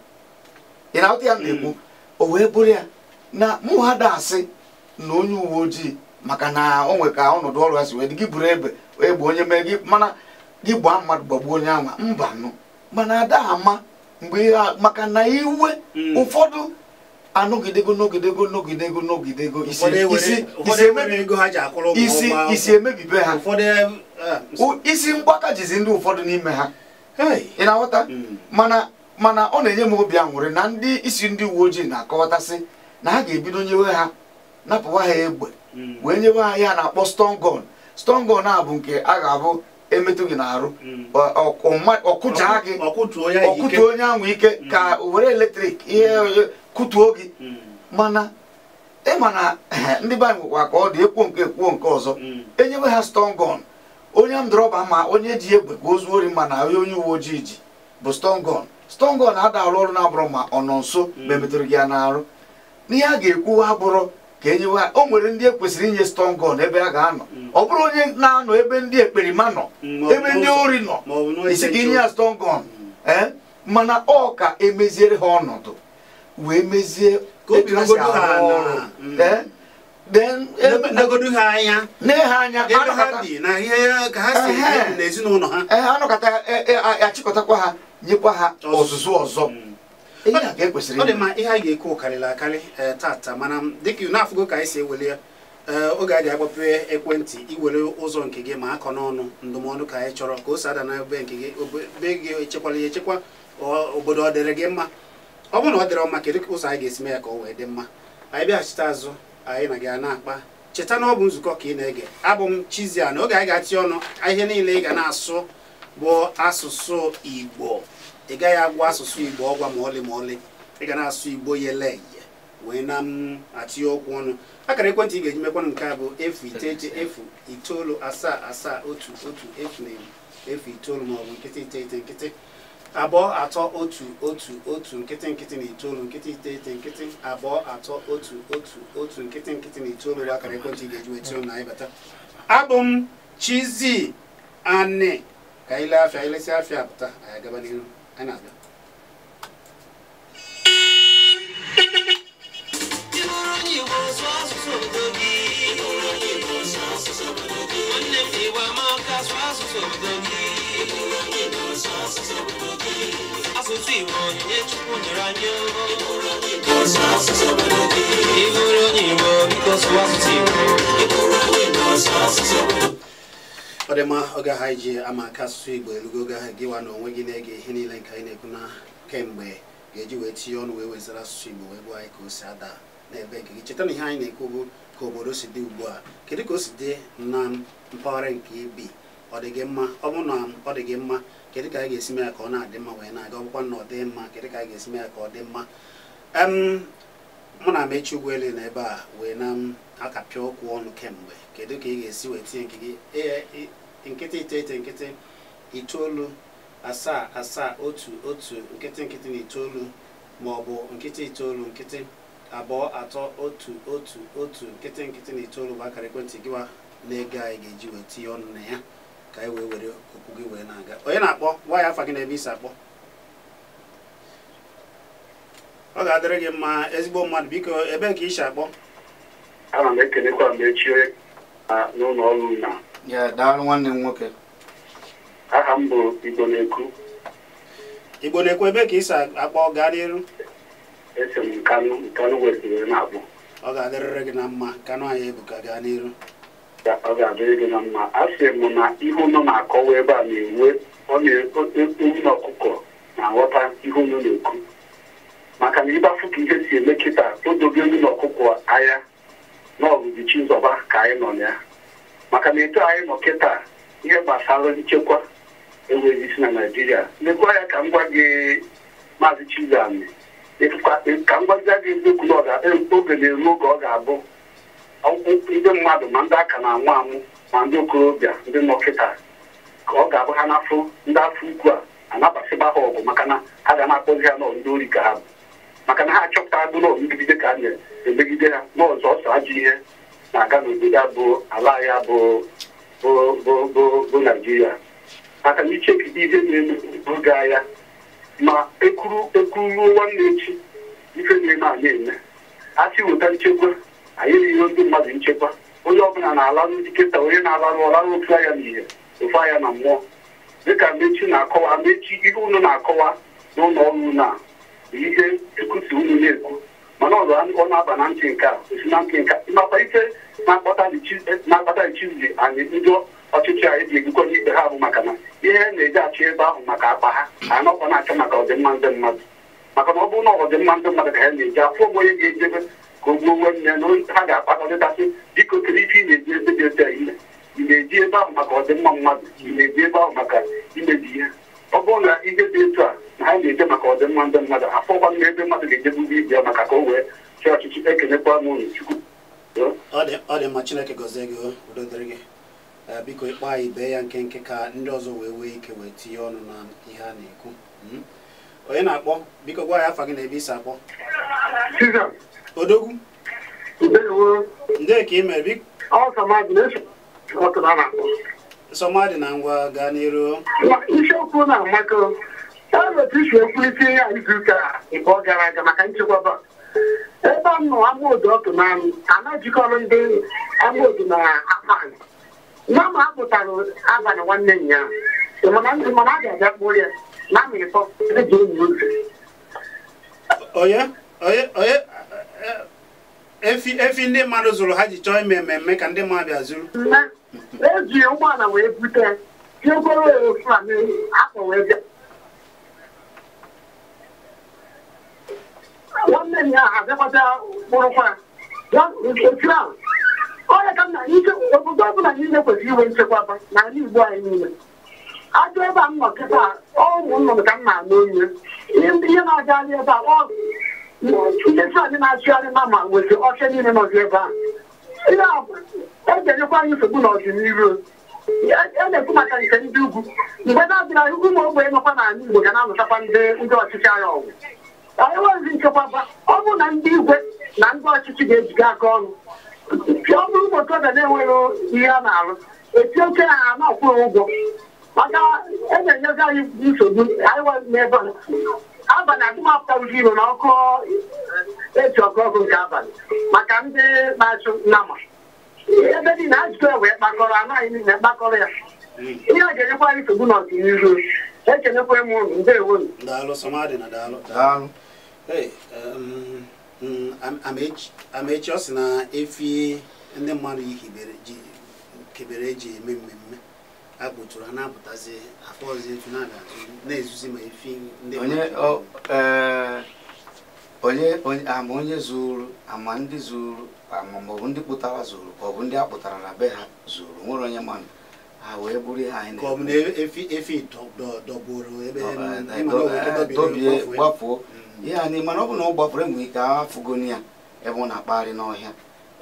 Ị na-aghọta ya na-ekwu? O wee bụrụ ya na mụ ha da asị na onye uwe ojii maka na o nwere ka ọnọdụ ọrụ ya si wee dị, gị buru egbe egbe onye mee gị, mana gị gbaa mmadụ gbagbuo onye anwa, mba nụ. Mana ada ama mgbe ihe maka na iwe ụfọdụ anọgidego nọgidego nọgidego nọgidego isi emebibe ha, isi mgbaka jizi ndị ụfọdụ n'ime ha. Ị na-aghọta? Mana ọ na-enye m obi aṅụrị na ndị isi ndị uwe ojii na-akọwatasị na ha ga-ebido nyewe ha, napụwa ha egbe wee nyewe ha ya na-akpọ stun gun. Stun gun a bụ nke a ga-abụ emetụ gị n'arụ ọkụja gị, ọkụtuo onye ahụ ike ka were eletrik ihe kụtuo gị. Mana ịma na ndị be anyị nwekwa ka ọ dị, ekwuo nke ekwuo nke ọzọ, enyewe ha stun gun, onye ndọrọba ma onye ji egbe ka o zuo ori, ma na onye uwe ojii ji bụ stun gun. Stun gun ada arụ ọrụ na-abụrụ ma ọ nọ nso ma emetụrụ gị ya n'arụ. N'ihe a ga-ekwu abụrụ ka enyewe ha. O nwere ndị ekwesịrị inye stun gun ebe a ga-anọ, ọ bụrụ onye na-anọ ebe ndị ekperima nọ, ebe ndị ori nọ, isi ka inye ya stun gun. Mana ọ ka emeziere ha ọnọdụ wee mezie etu ha si arụ ọrụ, nee ha anya, anọkọta achịkọtakwa ha, nyekwa ha ọzụzụ ọzọ. Ọ dị mma. Ihe anyị ga-ekwu karịrị akarị tata, mana dịka na-afụgo ka anyị si ewele ya, oge a ga-agbape ekwentị iwere ụzọ nke gị ma akọ n'ọnụ ndụmọdụ ka anyị chọrọ ka o si ada n'ebe nke gị, be gị echekwala ya echekwa, obodo ọ dịrị gị mma. Ọ bụrụ na ọ dịrị mma, kedu ụzọ anyị ga-esi mee ya ka ọ wee dị mma? Anyị bịaghachite azụ, anyị na gị a na-akpa. Cheta na ọ bụ nzukọ ka ị na-ege. Abụ m Chizzy. Na oge anyị ga-atị ọnụ, ihe niile ị ga na-asụ bụ asụsụ Igbo. Ị gaghị agwa asụsụ Igbo ọgwa ma ọlị ma ọlị. Ị ga na-asụ Igbo yele eye wee na m atinye okwu ọnụ. Akara ekwentị ị ga-eji mekwanụ nke a bụ 0 9 0 9 7 7 1 1 0 0 9 maọbụ 0 9 0 2 3 1 1 1 0 0 9 0 9 2 3 1 1 1 0 0 9 bụ akara ekwentị ị ga-eji wee tinye na anyị bata. Abụ m Chizzy Ani. Ka anyị lee afịa, anyị lesịa afịa pụta, anyị agaba n'ihu. Anyị na-abịa. Igbo sụọ asụsụ obodo gị. Asụsụ Igbo onyinye Chukwu nyere anyị. Ị bụrụ onye Igbo, biko sụọ asụsụ Igbo. Ọ dị mma, oge ha ji ama aka asụsụ Igbo erugo oge ahụ gịwa na onwe gị na-ege ihe niile nke anyị na-ekwu na kemgbe ga-eji wee tinye ọnụ wee wezara asụsụ Igbo wee gwa anyị ka o si ada n'ebe nke gị. Cheta na ihe anyị na-ekwu bụ ka obodo si dị ugbu a. Kedu ka o si dị na mpaghara nke ibi? Ọ dị gị mma? Ọ bụrụ na ọ dị gị mma, kedu ka anyị ga-esi mee ya ka ọ na-adị mma wee na-aga? Ọ bụkwa na ọ dị mma, kedu ka anyị ga-esi mee ya ka ọ dị mma? Mụ na Amechi Ugwuele na ebe a wee na m akapịa okwu ọnụ kemgbe. Kedu ka ị ga-esi wee tinye nke gị? Nkịtị 9 nkịtị 9 7 7 1 1 nkịtị nkịtị na 9 ma ọ bụ nkịtị 9 nkịtị 2 3 1 1 1 nkịtị nkịtị na 9 bụ akara ekwentị gị wa na-ego anyị ga-eji wee tinye ọnụ na ya ka anyị wee were okwu gị wee na-aga. Onye na-akpọ, gwa ya afa gị na ebe isi akpọ. Ọ ga-adịrị gị mma ezigbo mmadụ, biko ebee ka isi akpọ? Ana m ekelekwa Amechi n'ụlọ ọrụ na ya. Daalụ nwanne m nwoke. Aha m bụ Igbo na-ekwu. Igbo na-ekwu, ebe ka isi akpọ? Gaa n'iru. Esi m Nkanụ wesịrị na-akpọ. Ọ ga-adịrịrị gị na mma, Nkanụ anyị ebuka, gaa n'iru. Ọ ga-adịrị gị na mma. A sị m na ihe unu na-akọwa ebe a na-enwe ọ na-ewu na ọkụkọ na-aghọta ihe unu na-ekwu, maka na ịgbafu ka ihe si eme kịta o dobe ewu na ọkụkọ anya na ọbụbụ Chizọba ka anyị nọ na ya. Maka na etu anyị nọ kịta, ihe gbasara nchekwa enweghị isi na Naịjirịa. Lekwa ya ka m gwa gị Maazị Chizami, ka m gwazie gị eziokwu na oge na-eru oge ọ ga-abụ ndị mmadụ ma ndị aka na-anwụ anwụ ma ndị okorobịa ndị nọ kịta ka ọ ga-abụ ha n'afọ ndị afọ ukwu a anabasịba ha ọgụ, maka na ha ga na-akpọzi ha nọ ndị ori ka ha bụ, maka na ha achọpụtago nọ mmegide ka a na-emegide ha n'ọzọ ọsọ ajọ ihe na-aga n'obodo a bụ ala ya bụ bụ Naịjirịa. Maka na ichekide ihe na-eme oge agha ma ekwuru ruo nwanne echi ife na-eme a na-eme a sị weta nchekwa, anyị erighị ndị mmadụ nchekwa. Onye ọbụla na-alarụ dịkịta, onye na-alarụ ọlarụ ofu anya na ihe ofu anya na mmụọ. Dịka Amechi na-akọwa, Amechi ihe unu na-akọwa n'ụlọ ọrụ na ihe ekwusi unu na-ekwu, mana ọ na-aba na ntị nke a osi na ntị nke a. Makwa ife na-akpata ichizi anyị ndị ọchịchị anyị ji egwukọ n'ikpe ha bụ maka na ihe na-eji achọ ebe ahụ maka akpa ha anọkwa na-achọ maka ọdịmma ndị mmadụ. Maka na ọ bụrụ na ọdịmma ndị mmadụ ka ha na-eji afọ ogbe onye ga-ejebe ka o gbuo nwanne na ha ga-akpakọrịtasị biko kedu ife ị na-eji ebe dị otu a ime? Ị na-eji ebe ahụ maka ọdịmma mmadụ? Ị na-eji ebe ahụ maka imebi ihe? Ọ bụrụ na ihe dị etu a na ha na-eje maka ọdịmma ndị mmadụ, afọkwa na ebe mmadụ ga-ejebugo ibe ya maka ka o wee chịa ọchịchị. Ekenekwa m unu Chukwu. Ọ dị mma, Chineke gọzie gị, udo dịrị gị. Biko ịkpọ anyị bee ya nkenke ka ndị ọzọ wee nwee ike wee tinye ọnụ na ihe a na-ekwu. Onye na-akpọ, biko gwa ya afa gị na ebe isi akpọ. Odogwu, ndị ka ị mere biko? Sọmadị na ngwa, gaa n'iru. Isiokwu na-amakọ otu isi ekwurịta ihe a izuụka nke gara aga maka nchekwaba ebe m nọ amaodo ọtụ na anajikọrọ ndị amaodo na akpan nama apụtara abalị nwanne nya mana a ga-abịa kpụrụ ya na amị ịtọ eji enyi ozi. Onye onye efi ndị mmadụ zụrụ ha ji chọọ ime mmemme ka ndị mmadụ bịa zụrụ. Eji ụgbọala wee bute tiekwere Fulani akpọ wee bịa. Nwanne m ya abịakwata kpụrụkwa ya otu ahụ. Onye ka nna ike obodo ọbụla niile kwesịrị inwe nchekwaba n'ala Igbo anyị niile. Ajọ ebe a m nọ kịta ụmụ nnụnụ ka m na-anụ onye ihe na-agagharị ebe a ndị Fulani na-achịgharị na ma nwesị ọchịa niile nọzi ebe a. Ihe a eji-enyekwa anyị nsogbu n'ọdịnihu. A na-ekwu maka nke ndị ugwu mgbe na-adịghị ụmụ ogbenye nọkwa n'ala Igbo ga na-alụtakwa ndị ọchịchị anyị ọgwụ. Anyị nwezi nchekwaba ọ bụrụ na ndị igwe na ndị ọchịchị ga-ejiga aka ọnụ. Ọ bụrụ ụmụ okorobịa na-enweghị ihe a na-alụ eti oke ha na-akwụghị ụgwọ maka e na-enyezi anyị nsogbu anyị n'ebe abalị adịmapụta iro na ọkụ eji ọkụ ọkụ nke abalị maka ndị na-achụ nnama ebe niile ajụjụ wee kpakọrọ anaghị niile kpakọrọ ya. Ihe a ga-enyekwa anyị nsogbu n'ọdịnihu. Ekenekwa m unu, ndewo. Daalụ Sọmadị na daalụ. Daalụ. Hey, Amechi ọ sị na efi ndị mmadụ hibere ji kebere eji eme mmemme a kpụtụrụ a na-apụtazi afọ ọzọ efi na-abịa na-ezuzi ma efi ndị onye mmadụ. ọ ee, onye onye ama onye zuru ama ndị zuru ama maọbụ ndị kpụtara zuru ka ọ bụ ndị a kpụtara na be ha zuru nwere onye ma ha wee bụrụ ihe anyị ka ọ bụ na efi efi dọgburu ebe Ọ, ịma na o nwere ike dọbiri dọbie gbafue. gbafuo ihe anyị mana ọ bụ na ọ gbafuru enwere ike afụgoni ya ebe ọ na-akpagharị n'ọhịa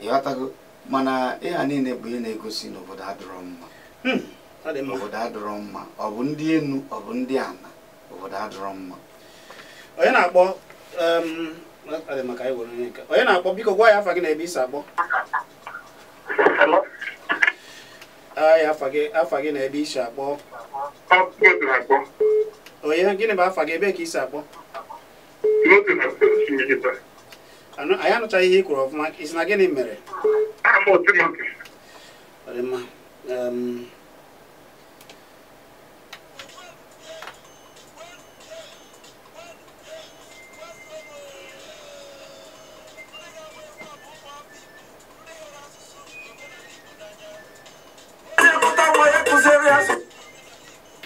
ịghọtago mana ihe a niile bụ ihe na-egosi na obodo adịrọ mma. Ọ dị mma. Obodo adịrọ mma, ọ bụ ndị enu ọ bụ ndị ana, obodo adịrọ mma. Onye na-akpọ ọ dị maka anyị were onye nke onye na-akpọ biko gwa ya afa gị na ebe isi akpọ. Hello? Anyị afa gị na ebe isi akpọ. Ọ Timothy na-akpọ. Onye gịnị bụ afa gị ebe ka isi akpọ? Timothy na-akpọ esi Ijita. Anyị anụchaghị ihe i kwuru ọfụma, isi na gịnị mere? Aha m bụ Timothy. Ọ dị mma.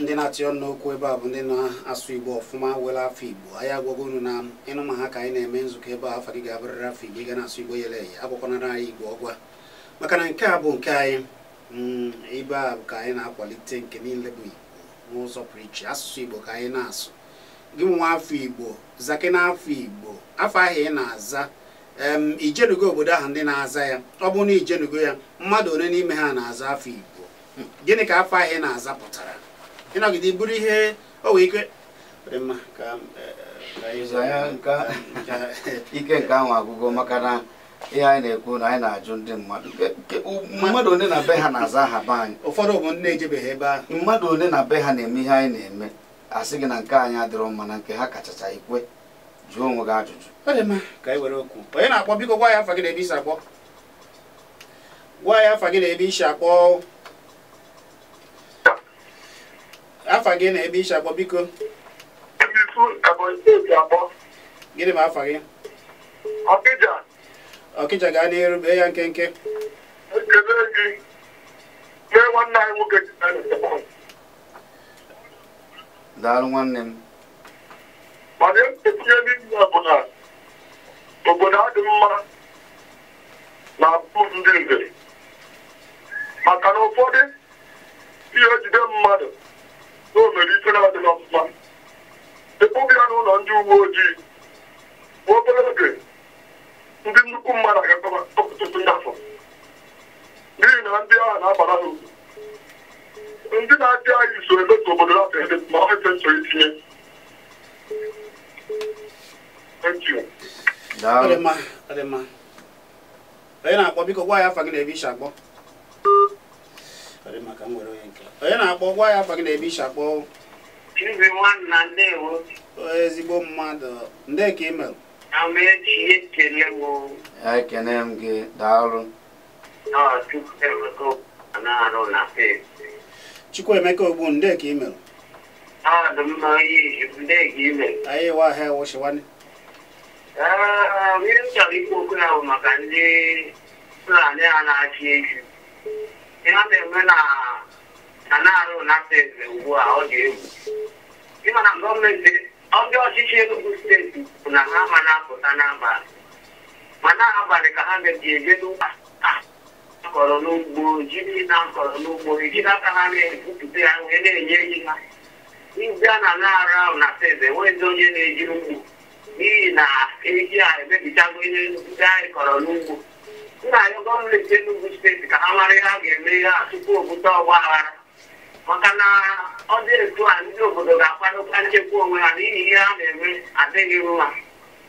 Ndị na-atị ọnụ n'okwu ebe a bụ ndị na-asụ Igbo ọfụma were afọ Igbo. Anyị agwago unu na ịnụ ma ha ka anyị na-eme nzukọ ebe a, afa gị ga-abụrịrị afọ Igbo, ị ga na-asụ Igbo yele eye, agwakwanara anyị Igbo ọgwa maka na nke a bụ nke anyị. Ebe a bụ ka anyị na-akwalite nke niile bụ Igbo n'ụzọ pụrụ iche, asụsụ Igbo ka anyị na-asụ. Gị nwa afọ Igbo, zake n'afọ Igbo, afọ ahụ ị na-aza, ijenugo obodo ahụ ndị na-aza ya, ọ bụrụ na ijenugo ya, mmadụ one n'ime ha na-aza afọ Igbo. Gịnị ka afọ ahụ ị na-aza pụtara? Ịnọgide bụrụ ihe o nwere ike dị mma ka anyị Ụzọ ya ike nke ahụ agwụgo maka na ihe anyị na-ekwu na anyị na-ajụ ndị mmadụ mmadụ one na be ha na-aza aha be anyị. Ụfọdụ bụ ndị na-ejebeghị ebe ahụ. Mmadụ one na be ha na-eme ihe anyị na-eme, asị gị na nke anyị adịrọ mma na nke ha kachacha ikwe. Jụọ onwe gị ajụjụ. Ọ dị mma ka anyị were okwu. Onye na-akpọ biko gwa ya afa gị na ebe isi akpọ. Gwa ya afa gị na ebe isi akpọ. Afa gị na ebe isi akpọ biko. Ebonyi steeti akpọ. Gịnị bụ afa gị? Ọkịja. Ọkịja gaa n'iru bee ya nkenke. Ekele gị. Mee nwanne anyị nwoke. Daalụ nwanne m. Mana etinye n'ime ya bụ na obodo adị mma na-abụ ndị nze maka na ụfọdụ ihe ejide mmadụ na o mere ife na-adịghị mma ekpobi ya n'ụlọ ndị uwe ojii obere oge ndị nnukwu mmadụ agakọba ọtụtụ afọ n'ihi na ndị agha na-abara ha uru. Ndị na-achị anyị so emeso obodo na ede ma ọ efe chọrọ itinye. Thank you. Ọ dị mma, ọ dị mma. Onye na-akpọ biko gwa ya afa gị na ebe isi akpọ. Ọ dị mma ka m were onye nke. Onye na-akpọ gwa ya afa gị na ebe isi akpọ. Chizi nwanna ndewo. Ezigbo mmadụ, nde ka email. Amechi ekele m. Ekene m gị, daalụ. Ọ Chukwuemeka na-arụ na steeti. Chukwuemeka Ogbu, nde ka email. Ọ dị mma onye iji nde ka email. Anyị wa ahịa wụshiwani. Ihe m chọrọ ikwu okwu ya bụ maka ndị Fulani a na-achị ehi. Ihe a na-eme na na-arụ na steeti ugbu a ọ dị egwu. Ịma na gọọmenti ndị ọchịchị Enugu steeti bụ na ha ma na-apụta n'abalị ma n'abalị ka ha na-eji eje n'ugbo akọrọ n'ugbo jiri na akọrọ n'ugbo ejiri aka ha na-egwupụta ya wee na-enye ehi ha. Igwe a na na-arụ ahụ na steeti enweghịzi onye na-eji ugbo n'ihi na ehi a emebichago ihe ndị anyị kọrọ n'ugbo. Nna anyị gọọmenti Enugu steeti ka ha mara ihe a ga-eme ihe a tupu o bute ọgba aghara maka na ọ dị etu a ndị obodo ga-akwadokwa nchekwa onwe ha n'ihi ihe ha na-eme adịghị mma.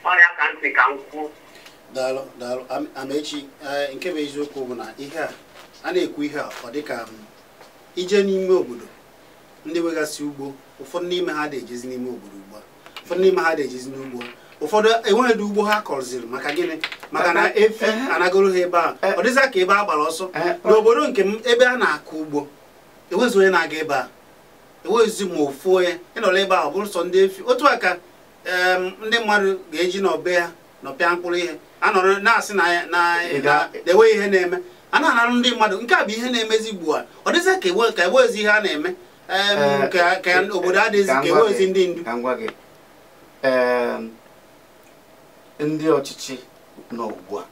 Ọrịa ka ntị ka m kwuo. Daalụ daalụ Amechi, nke bụ eziokwu bụ na ihe a a na-ekwu ihe a ọ dịka ije n'ime obodo ndị nwegasị ugbo ụfọdụ n'ime ha na-ejezi n'ime obodo ugbu a, ụfọdụ n'ime ha na-ejezi n'ugbo ha, ụfọdụ enweghị ugbo ha kọrọziri maka gịnị? Maka na efi anagoro ha ebe a ọ dịza ka ebe a gbara ọsọ n'obodo nke m ebe a na-akọ ugbo Enwezi onye na-aga ebe a, enwezi ma ofu onye ịnọrọ ebe a, ọ bụrụ sọ ndị efi. Otu a ka ndị mmadụ ga-eji n'ọbe ha nọpịa mkpụrụ ihe a nọrọ na-asị na na na enweghị ihe na-eme, a na-anarụ ndị mmadụ. Nke a bụ ihe na-emezi ugbu a. Ọ dịzị ka enwezi ihe a na-eme, ka obodo adịghịzi Ka m ka gwa enwezi gị- ndị ndu. Ka m gwa gị, ndị ọchịchị nọ ugbu a,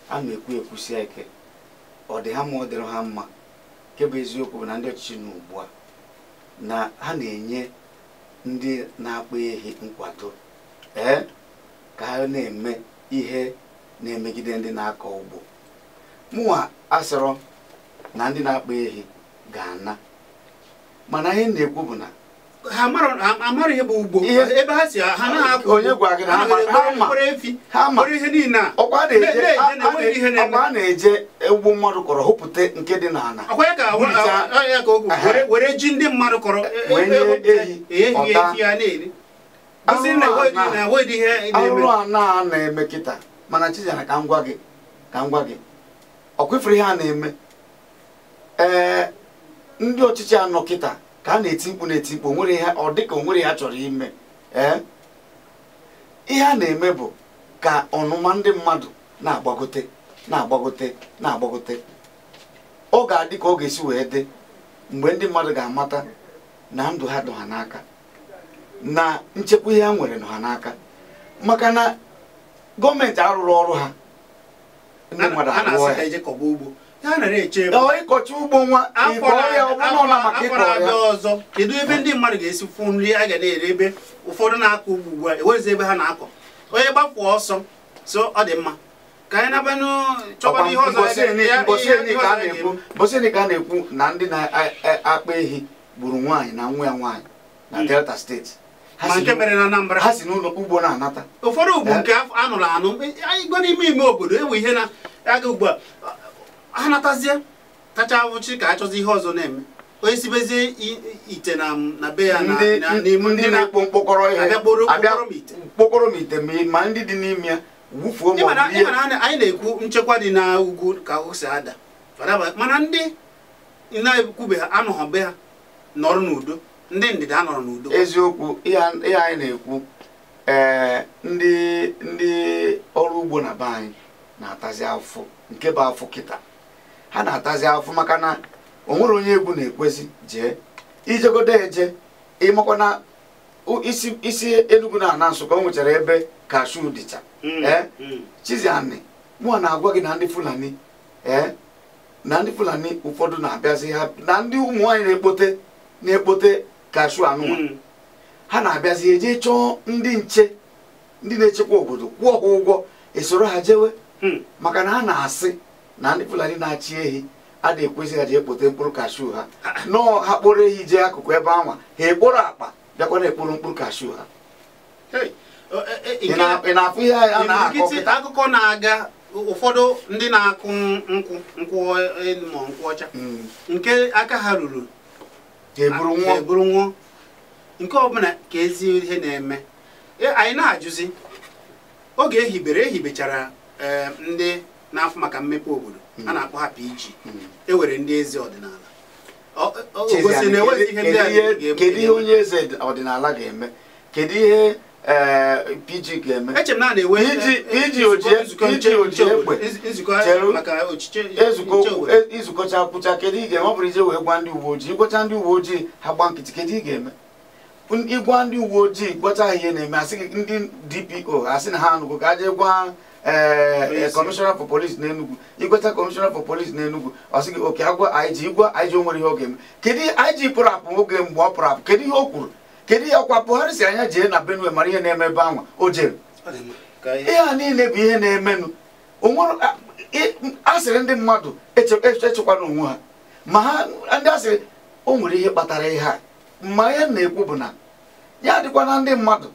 a na-ekwu ekwusia ike, ọ dị ha mma, ọ dịrị ha mma. Nke bụ eziokwu bụ na ndị ọchịchị nọ ugbu a na ha na-enye ndị na-akpa ehi nkwado, ka ha na-eme ihe na-emegide ndị na-akọ ugbo. Mụnwa asịrọ na ndị na-akpa ehi ga-ana, mana ihe m na-ekwu bụ na ha amara ihe bụ ugbo. Ebe ha si, ha naghị akọ. Onye gwara gị na ha ha ma? Kpọrọ efi, Ha ma. kpọrọ ihe niile a. Ọkwa a na-eje Na-eje na enweghị ihe na-eme. Ọkwa a na-eje ugbo mmadụ kọrọ, hụpụta nke dị n'ala. Ọkwa ya ka ya ka okwu were ji ndị mmadụ kọrọ Wee nye ehi, ehi ọta. Efi ya na-eri, gosi na enweghị ihe na-eme. Arụrụ a na-eme kịta. Mana Chizana, ka m gwa gị, ọkwa ifuru ihe a na-eme, ndị ọchịchị anọ kịta ka a na-eti mkpu, na-eti mkpu, onwere ihe ọ dịka onwere ihe a chọrọ ime. Ihe a na-eme bụ ka ọnụma ndị mmadụ na-agbagote, na-agbagote, na-agbagote. Ọ ga-adị ka ọ ga-esi wee dị mgbe ndị mmadụ ga-amata na ndụ ha dụ ha n'aka, na nchekwa ihe ha nwere nọ ha n'aka, maka na gọọmenti arụrụ ọrụ ha, ndị mmadụ A arụọ na-asị ya. ka eje kọba ugbo, ya nara eche. Ọ ịkọcha ugbo nwa afọ ịkọ ya, ọ bụrụ na maka afọ ịkọ na-abịa ya ọzọ, kedu ebe ndị mmadụ ga-esi fụ nri a ga na-ere, ebe ụfọdụ na-akọ ugbo ugbu a enwezi ebe ha na-akọ? Onye gbafuo ọsọ. So ọ dị mma ka anyị nabanụ chọkwana ihe ọzọ. Mbọsị ihe eni ka a ọzọ anyị na-ekwu ga-eme. Mbọsị eni ka a na-ekwu na ndị na-akpa ehi gburu nwaanyị na nwa ya nwaanyị na Delta Steeti. Ha Ma si nke mere na Anambra. Ha si n'ụlọ ugbo na-anata. Ụfọdụ ugbo Eh? nke anụrụ anụ anyị gwa n'ime ime obodo enwe ihe na-aga ugbu a, ha natazie tacha awụchi ka a chọzi ihe ọzọ na-eme. Onye sibezie ite na be ya ndị n'ime ndị na-ekpo mkpọkọrọ ihe abịa kporo abịa kpokọrọ m ite. Mkpọkọrọ m ite, ma ndị dị n'ime ya wufuo ma ọ Ịma na bụ ihe. Ịma na anyị na-ekwu nchekwa dị n'ugwu ka o si ada. Mana ndị na-ekwube ha anọghọ be ha nọrọ n'udo, ndị ndịda anọrọ n'udo. Eziokwu, ihe anyị na-ekwu, ndị ọrụ ugbo na be anyị na-atazi afụ, nke bụ afụ kịta ha na-atazi afụ, maka na o nwere onye egwu na-ekwezi jee ijegodo eje. Ịmakwa na isi Enugu na ana Nsụka, o nwechara ebe cashew dịcha. Chiziani, mụa na-agwa gị na ndị Fulani, na ndị Fulani ụfọdụ na-abịazi ha na ndị ụmụ nwaanyị na-ekpote cashew anụnwa. Ha na-abịazi eje chọọ ndị nche, ndị na-echekwa obodo, kwụọ ha ụgwọ, esoro ha jewe, maka na ha na-asị na ndị Fulani na-achị ehi adịghị ekwesị ha jee kpote mkpụrụ cashew ha. Nọọ ha kpọrọ ehi jee akụkụ ebe anwa, ha ekporo akpa bịakwa na-ekporo mkpụrụ cashew ha. Hey, Ị na-afụ ihe a na-akọ imirikiti kịta? Akụkọ na-aga, ụfọdụ ndị na-akụ nkwụ, nkwụ elu ma nkwụ ọcha, nke aka ha ruru Ha eburu nwụọ. Ha eburu nwụọ. Nke ọbụla ka ezi ihe na-eme. Anyị na-ajụzi oge ehibere ehibechara, ndị na-afụ maka mmepe obodo a na-akpọ ha PG, e were ndị eze ọdịnala. O Chiziani, gosi na enweghị ihe ndị a ga-eme. Kedu ihe onye eze ọdịnala ga-eme? Kedu ihe PG ga-eme? Eche m na a na-enwe Iji nzukọ iji nche oji nche obodo, egbe. nzukọ Cheru. maka ochiche Ezukọ nche obodo. Izukọcha kwụcha, kedu ị ga-eme? Ọ bụrụ ije wee gwa ndị uwe ojii, ịgwacha ndị uwe ojii, ha gba nkịtị. Kedu ị ga-eme? Ịgwa ndị uwe ojii, gwacha ha ihe na-eme, asị gị ndị DPO asị na ha anụgo ka a jee gwa Onye isi. Commissioner for Police n'Enugu. Ịgwacha Commissioner for Police n'Enugu, ọ sị gị oke agwa IG. Ịgwa IG, o nwere ihe ọ ga-eme? Kedu ihe IG pụrụ apụ oge mgbe ọ pụrụ apụ? Kedu ihe o kwuru? Kedu ihe ọkwa Buhari si anya jee na Benue mara ihe na-eme ebe anwa o jere? Ọ dị mma. Ka anyị- Ihe a niile bụ ihe na-emenụ. Onwere asịrị ndị mmadụ echekwana onwe ha, ma ha ndị asịrị o nwere ihe kpatara ihe a. Ma ihe m na-ekwu bụ na ya adịkwa na ndị mmadụ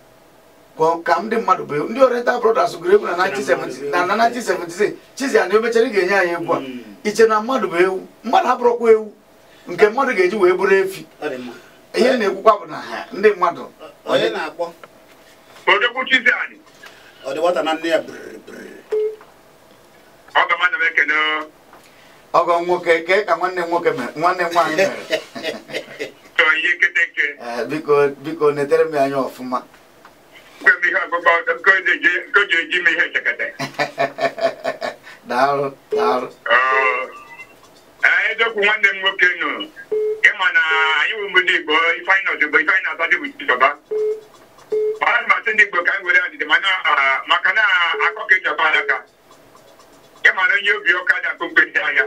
ka ndị mmadụ bụ ndị Oriental Brothers gụrụ egwu na 1970 na 1976. Chiziana, emechara ị ga-enye anyị egwu a. Iche na mmadụ bụ ewu? Mmadụ abụrụkwa ewu nke mmadụ ga-eji wee bụrụ efi. Ọ dị mma. Ihe m na-ekwukwa bụ na ha ndị mmadụ Onye na-akpọ? Odogwu Chiziani. Ọ dị nwata na nne ya brr brr. Ọ ga mmadụ m ekene. Ọgọ nwoke ke ka nwanne nwoke mere nwanne nwaanyị mere. Ihe keteke. Biko biko netere m anya ọfụma. Mgbe ihe ọgbụgba nke o ji eji m ihe nchekata. Daalụ daalụ. Eziokwu nwanne m nwoke nụ ịma na anyị bụ ndị Igbo ifeanyị nọzi bụ ifeanyị na-asọ bụ Chizoba. Ọ na-amasị ndị Igbo ka anyị were ndidi maka na akọ ka eji ọba adaka. Ịma na onye obi ọka dị akụ mkpesi ahịa.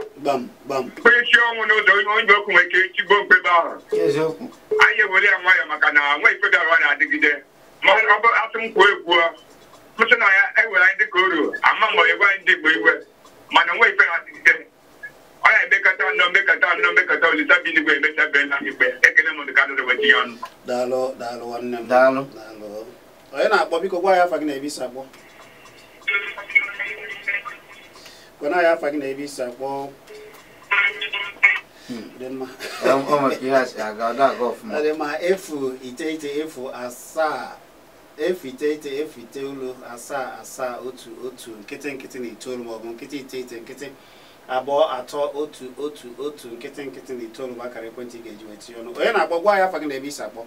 Mkpesi ọnwụ n'ụzọ onye okwu nwere ike chigbo mkpebe ahụ. Anyị ewere ya nwayọọ maka na nwa ikpebi ahụ na-adịgide. Ma ọ bụ asị m kwuo ekwuo m sị na ya ewere anyị dịka oru ama mgbe egwe anyị ndị Igbo iwe mana nwa ikpe na-adịgide. Ọ ya emekọta nnọọ mmekọta nnọọ mmekọta olisa bi n'igwe emecha bee na ikpe ekele m dịka ndụ wee tinye ọnụ. Daalụ daalụ nwanne m. Daalụ. Daalụ. Onye na-akpọ biko gwa ya afa gị na ebe isi akpọ. Gwana ya afa gị na ebe isi akpọ. Dị mma. Ọ maka ihe a si aga ọ na-aga ọfụma. Dị mma 0 9 0 7 0 9 7 7 1 1 0 0 9 maọbụ 0 9 2 3 1 1 1 0 0 9 bụ akara ekwentị ị ga-eji wee tinye ọnụ. Onye na-akpọ gwa ya afa gị na ebe isi akpọ.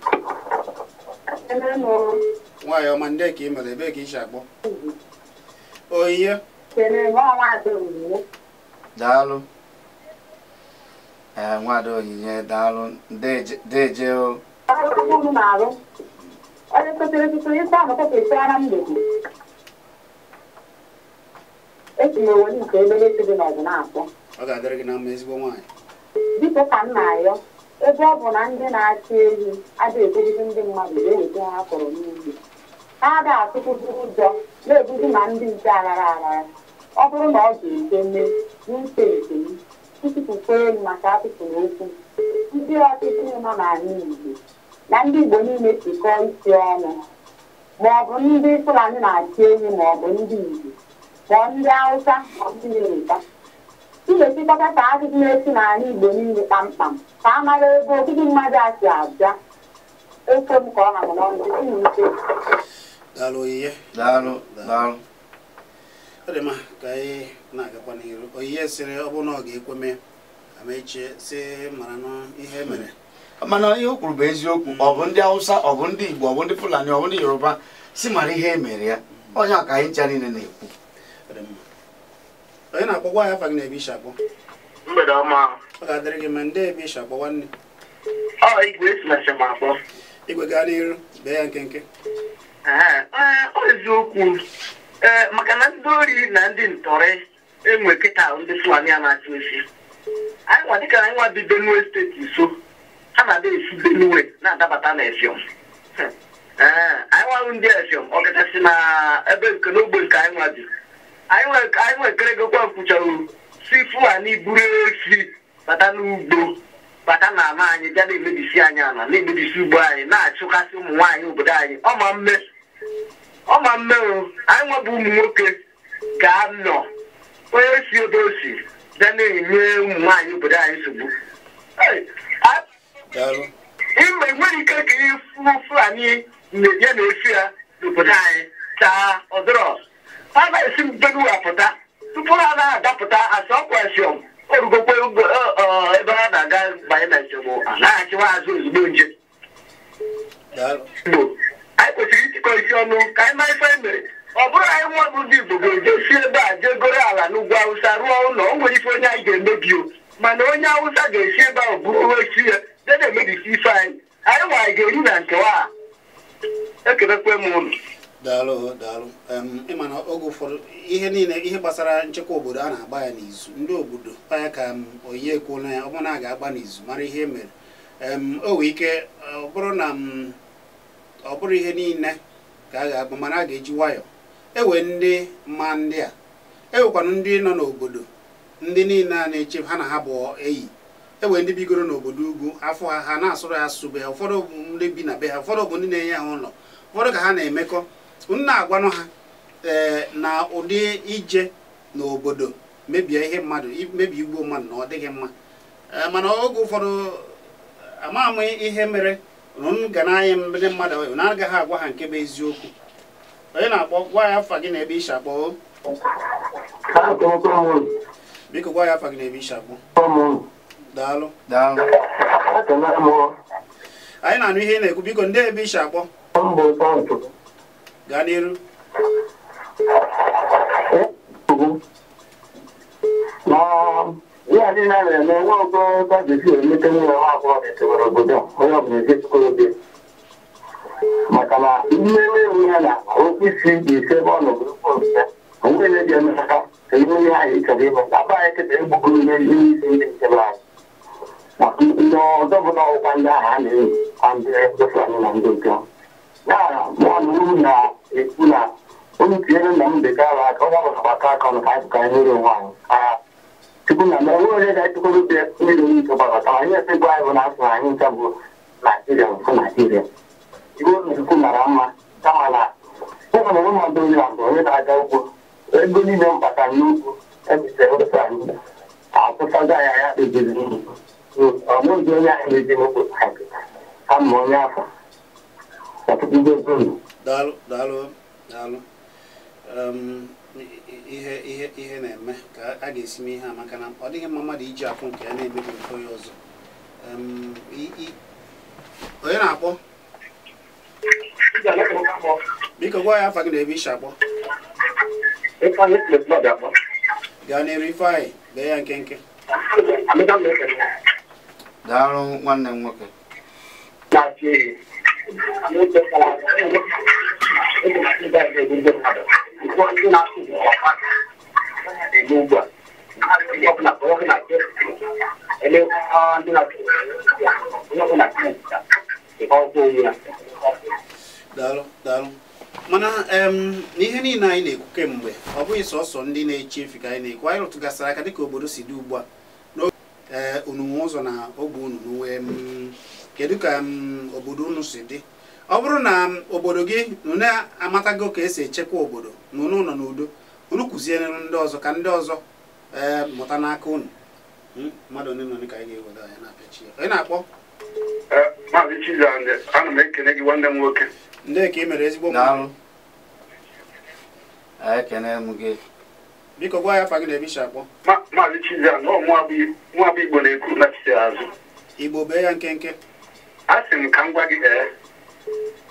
Nwaanyị ọma ndị ka ị mere ebee ka isi akpọ? Oyiye. Daalụ. Nwaada Onyinye daalụ deje o. Ọ ga-adịrị gị na mma ezigbo nwaanyị. Biko ka m na-ayọ ebe ọ bụ na ndị na-achị ehi adịghị ekwuzi ndị mmadụ ga-eweta ha kọrọ n'ugbo ha agaghị atụkwuzi ụjọ na-ebuzi ma ndị nche aghara aghara ọ bụrụ na ọ ga-ete mee n'uche nke m tupu elu maka atụpụrụ okwu ndị ọchịchị nọ n'ala Igbo na ndị Igbo niile tikọọ isi ọnụ ma ọ bụ ndị Fulani na-achị ehi ma ọ bụ ndị Igbo ma ndị Hausa ma ọ bụ ndị Yoruba na-esikọta ka ajụjụ na-esi n'ala Igbo niile kpamkpam ka a mara ebe ogidi mmadụ a si abịa ekwe m ka ọ ha n'ọnụ uche. Daalụ Oyiye. Daalụ daalụ. Ọ dị mma ka anyị na-agakwa n'iru. Oyiye sịrị ọ bụrụ na ọ ga-ekwe mee Amaechi sị mara na ihe mere. Mana ihe o kwuru bụ eziokwu. Ọ bụ ndị Hausa ọ bụ ndị Igbo ọ bụ ndị Fulani ọ bụ ndị Yoruba si mara ihe e mere ya onye a ka anyị ncha niile na-ekwu. Onye na-akpọ gwa ya afa gị na ebe isi akpọ. Mgbede ọma. Ọ ga-adịrị gị ma ndị ebe isi akpọ nwanne. Ọ Igwe esi na Nshama akpọ. Igwe gaa n'iru bee ya nkenke. Ọ eziokwu maka na ndị ori na ndị ntọrị enwe kịta ndị Fulani a na-achụ efi. Anyị nwa dịka anyị nwa bi Benue steeti nso ha na-adị esi Benue na-adabata na Efiọm. Anyị nwa ndị Efiọm ọkachasị na ebe nke n'ogbe nke anyị nwa bi. Anyị nwekeregokwa kwuchara si Fulani buru efi bata n'ugbo bata na ama anyị bịa na-emebisi anyị ala na-emebisi ugbo anyị na-achụkasị ụmụ nwaanyị obodo anyị ọma mme o anyị nwebụ ụmụ nwoke ga-anọ onye si ebe o si bịa na-enye ụmụ nwaanyị obodo anyị nsogbu. Ime nwere ike ka ịfụ Fulani ya na efi ya n'obodo anyị taa ọdịrọ ha na-esi Benue apụta tupu ha na-adapụta asị ọkwa Efiọm orugokwe ebe ha na-aga banye na njem a na-achịwa azụ ozugbo nje. Igbo anyị kwesịrị itikọ isi ọnụ ka anyị mara ife anyị mere. Ọ bụrụ anyị nwa bụ ndị Igbo ga-eje si ebe a jee goro ala n'ugwu Awụsa rụọ ụlọ o nwere ife onye anyị ga-emebi o mana onye Awụsa ga-esi ebe ahụ buru esi ya jee na-emebisi ife anyị anyị nwa anyị ga-eru na nkewa a. Ekelekwe m ụnụ. Daalụ daalụ. Ịma na oge ụfọdụ ihe niile ihe gbasara nchekwa obodo a na-agba ya n'izu ndị obodo ya ka Onyinye ekwuola ya ọ bụrụ na a ga-agba n'izu mara ihe mere o nwee ike ọ bụrụ na ọ bụrụ ihe niile ka a ga-agba mana a ga-eji nwayọọ ewe ndị mma ndị a ewekwanụ ndị nọ n'obodo ndị niile a na-eche ha na ha bụ enyi ewe ndị bigoro n'obodo ugwu afọ ha ha na-asụrụ ya asụsụ be ha ụfọdụ bụ ndị bi na be ha ụfọdụ bụ ndị na-enye ha ụlọ ụfọdụ ka ha na-emekọ nna agwanụ ha na ụdị ije n'obodo mebie ihe mmadụ mebie igbo mmadụ na ọ dịghị mma mana oge ụfọdụ ama ama ihe mere na ga na-anya ndị mmadụ na agaghị agwa ha nke bụ eziokwu. Onye na-akpọ gwa ya afa gị na ebe isi akpọ. Biko gwa ya afa gị na ebe isi akpọ. Daalụ. Daalụ. Anyị na-anụ ihe ị na-ekwu, biko ndị ebe isi akpọ. Gaa n'iru. Ihe niile a na-eme nwa ogo ga-esi emete nwunye nwa agbọghọ etewere obodo onye ọbụla ezi okorobịa maka na mmemme ewu ya na okwu isi ga-esi ebe ọ nọ bụrụ onwe ihe ga-emekata ka ihe onye ahụ ị chọrọ ime na be anyị kịta egbugoro ihe isi ndị nchebe anyị maka ndị ọzọ bụ na ọgwụkwa ndị ahụ a na-eyi kwa ndị Fulani na ndị otu ya mụọ na uru na-ekwu na onye tinyere nna m bekee ahụ aka onye ọbụla gbakọ aka ọnụ ka anyị pụkara nwere onwe anyị tupu na mere nwe onye ga-echekwara obi mmiri onye ike gbakọta anyị esekwu anyị bụ na asụ anyị ncha bụ Naijiria mfụ Naijiria iwe nnukwu mara mma kama na ụmụ ụmụndụ onye abụ onye na-aga ugbo ego niile mkpata n'ugwu ebitere ofe anyị akwụsago ya ya kpebiri ọnụzi onye ahụ na-eji n'ugbo kama onye afọ ọtụtụ ndị ego. Daalụ daalụ daalụ. Ihe na-eme ka a ga-esi mee ihe a maka na ọ dịghị mma mmadụ iji akụ nke ya na-emebi nke onye ọzọ. Onye na-akpọ? Biko gwa ya afa gị na ebe isi akpọ. Gaa n'iru Ifeanyị, bee ya nkenke. Daalụ nwanne m nwoke. Daalụ daalụ. Mana n'ihe niile anyị na-ekwu kemgbe ọ bụghị sọsọ ndị na-eche efi ka anyị na-ekwu, anyị rụtụgasịrị aka dịka obodo si dị ugbu a unu nwe ụzọ na ogbe unu n'uwe kedu ka obodo unu si dị. Ọ bụrụ na obodo gị unu amatago ka esi echekwa obodo na unu nọ n'udo, unu kụziere ndị ọzọ ka ndị ọzọ mụta n'aka unu. Mmadụ one na one ka anyị ga-eweda anya na-apịachi ya. Onye na-akpọ? Maazị Chizzy, ana m ekene gị nwanne m nwoke. Ndị ka ị mere ezigbo mmadụ. Ekene m gị. Biko gwa ya afa gị na ebe isi akpọ. Maazị Chizzy, nwa bụ Igbo na-ekwu nachite azụ. Igbo bee ya nkenke. A sị m ka m gwa gị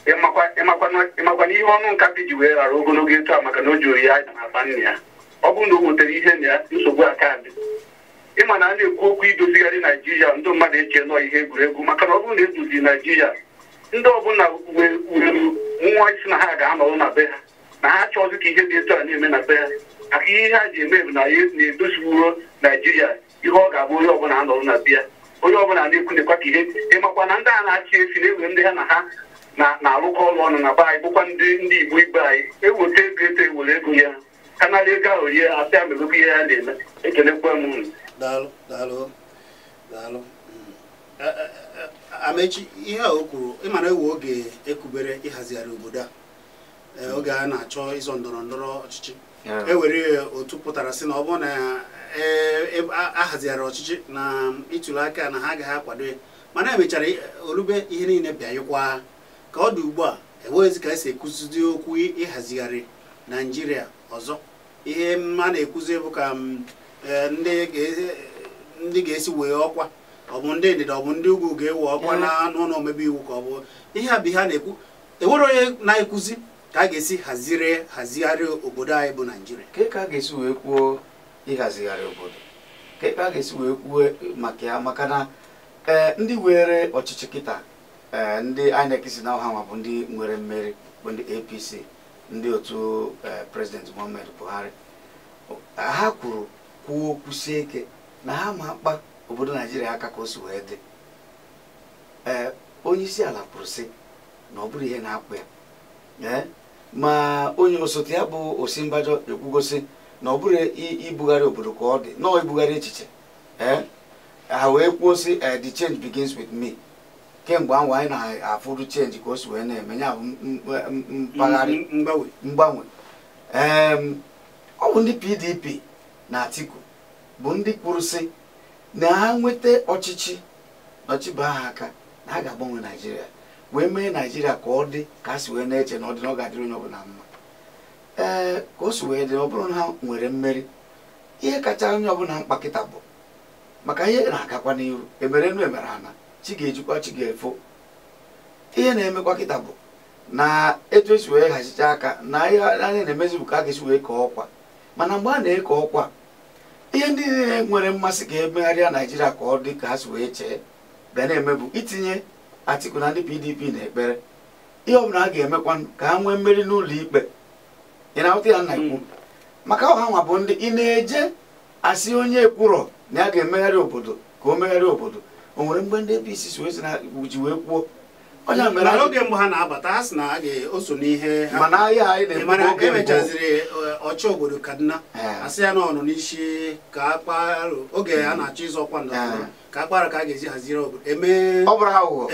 ịmakwa na ihe ọnụ nkapị ji wee ghara ogologo etu a maka na o ji oyi aja na-akpa nne ya. Ọ bụrụ na o wetere ihe na ya nsogbu aka dị. Ịma na a na-ekwu okwu idozigharị Naijiria ndị mmadụ eche nọọ ihe egwuregwu maka na ọ bụrụ na edoziri Naijiria ndị ọbụla were nwa isi na ha ga-anọrọ na be ha na ha chọọzi ka ihe dị etu a na-eme na be ha maka ihe ha ji eme bụ na ya na-edozigwuro Naijiria ihe ọ ga-abụ onye ọbụla anọrọ na be ya onye ọbụla na-ekwunekwa ka ihe ịmakwa na ndị a na-achị efi na-ewere ndị ha na ha na-arụkọ ọrụ ọnụ na be anyị bụkwa ndị Igbo ibe anyị eweta ego eto ewere ego ya ka nara ego ahụ rie asịa merekwa ihe ha na-eme. Ekelekwa m unu. Daalụ daalụ daalụ. Amechi, ihe a o kwuru ịma na ewe oge ekubere ịhazigharị obodo a oge a na-achọ ịzọ ndọrọ ndọrọ ọchịchị e were otu pụtara sị na ọ bụrụ na ahazigharị ọchịchị na ịtụli aka na ha agaghị akwado ya, mana emechara olube ihe niile bịanyekwa ka ọ dị ugbu a enweghịzi ka esi ekwuzi okwu ịhazigharị Naijiria ọzọ. Ihe a na-ekwuzi bụ ka ndị ga-esi wee ọkwa, ọ bụ ndị ndịda ọ bụ ndị ugwu ga-ewe ọkwa na n'ụlọ omebe iwu ka ọ bụ ihe a bụ ihe a na-ekwu. Enwere onye na-ekwuzi ka a ga-esi hazigharị obodo anyị bụ Naijiria. Ka a ga-esi wee kwuo ịhazigharị obodo, ka a ga-esi wee kwuo maka ya, maka na ndị were ọchịchị kịta ndị INEC si na ọha nwa bụ ndị nwere mmeri bụ ndị APC, ndị otu President Muhammadu Buhari. Ha kwuru kwuo kwusie ike na ha ma akpa obodo Naijiria aka ka o si wee dị. Onye isi ala kwuru sị na ọ bụrụ ihe na-akpụ ya, ma onye osote ya bụ Osinbajo ekwugosi na ọ bụrụ ibugharị obodo ka ọ dị nọọ ibugharị echiche. Ha wee kwuo sị the change begins with me. Kemgbe ahụ anyị na-afụrụ change ka o si wee na-eme ya bụ mpaghara mgbanwe. Ọ bụ ndị PDP na Atiku bụ ndị kwuru sị na ha nweta ọchịchị ọchịba ha aka na ha ga-agbanwe Naijiria wee mee Naijiria ka ọ dị ka a si wee na-eche na ọ dị na ọ ga-adịrị onye ọbụla mma. Ka o si wee dị, ọ bụrụ na ha nwere mmeri, Ihe kacha onye ọbụla mkpa kịta bụ maka ihe na-agakwa n'iru emere enu emere ana chi ga-ejikwa chi ga-efo. Ihe na-emekwa kịta bụ na etu esi wee hazicha aka na ihe anyị na-emezi bụ ka a ga-esi wee kee ọkwa. Mana mgbe a na-eke ọkwa, ihe ndị niile nwere mmasị ka emegharịa Naijiria ka ọ dị ka ha si wee chee bịa na-eme bụ itinye Atiku na ndị PDP na ekpere. Ihe ọbụla a ga-emekwa ka ha nwee mmeri n'ụlọ ikpe. Ị na-aghọta ya nna ikwu? Maka ọha nwa bụ ndị ị na-eje asị onye ekwurọ na ya ga-emegharị obodo ka o megharị obodo. O nwere mgbe ndị APC si wee sị na ji wee kwuo onye mere oge mbụ ha na-abata ha sị na a ga-eso n'ihe ha. Mana ahịa anyị na-ekwu oge mbụ emechaziri ọchị obodo Kaduna asị ya na ọ nọ n'isi ka akparụ oge a na-achọ ịzọ ọkwa ndọrọ ka akparụ ka a ga-esi haziri obodo eme ọ bụrụ aghụghọ.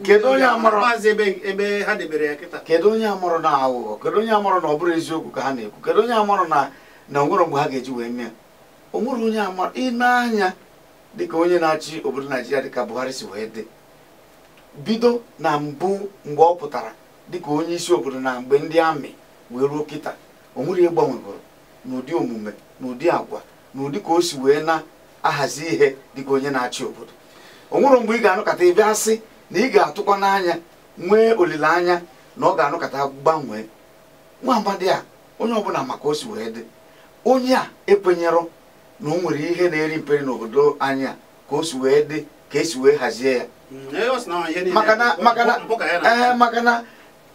Kedu onye amụrụ maazị ebe ha debere ya kịta? Kedu onye amụrụ na aghụghọ? Kedu onye amụrụ na ọ bụrụ eziokwu ka ha na-ekwu? Kedu onye amụrụ na onwere mgbe ha ga-eji wee mee? O nwere onye amụrụ ị na-anya dịka onye na-achị obodo Naijiria dịka Buhari si wee dị bido na mbụ mgbe ọ pụtara dịka onye isi obodo na mgbe ndị amị wee ruo kịta, o nwere ihe gbanwegoro n'ụdị omume n'ụdị agwa n'ụdị ka o si wee na-ahazi ihe dịka onye na-achị obodo. O nwere mgbe ị ga-anụkata ebe asị na ị ga-atụkwa n'anya nwee olileanya na ọ ga-anụkata gbanwee. Nwa amadi a onye ọbụla maka o si wee dị, onye a ekwenyerọ na o nwere ihe na-eri mperi n'obodo anyị a ka o si wee dị ka esi wee hazie ya. Maka na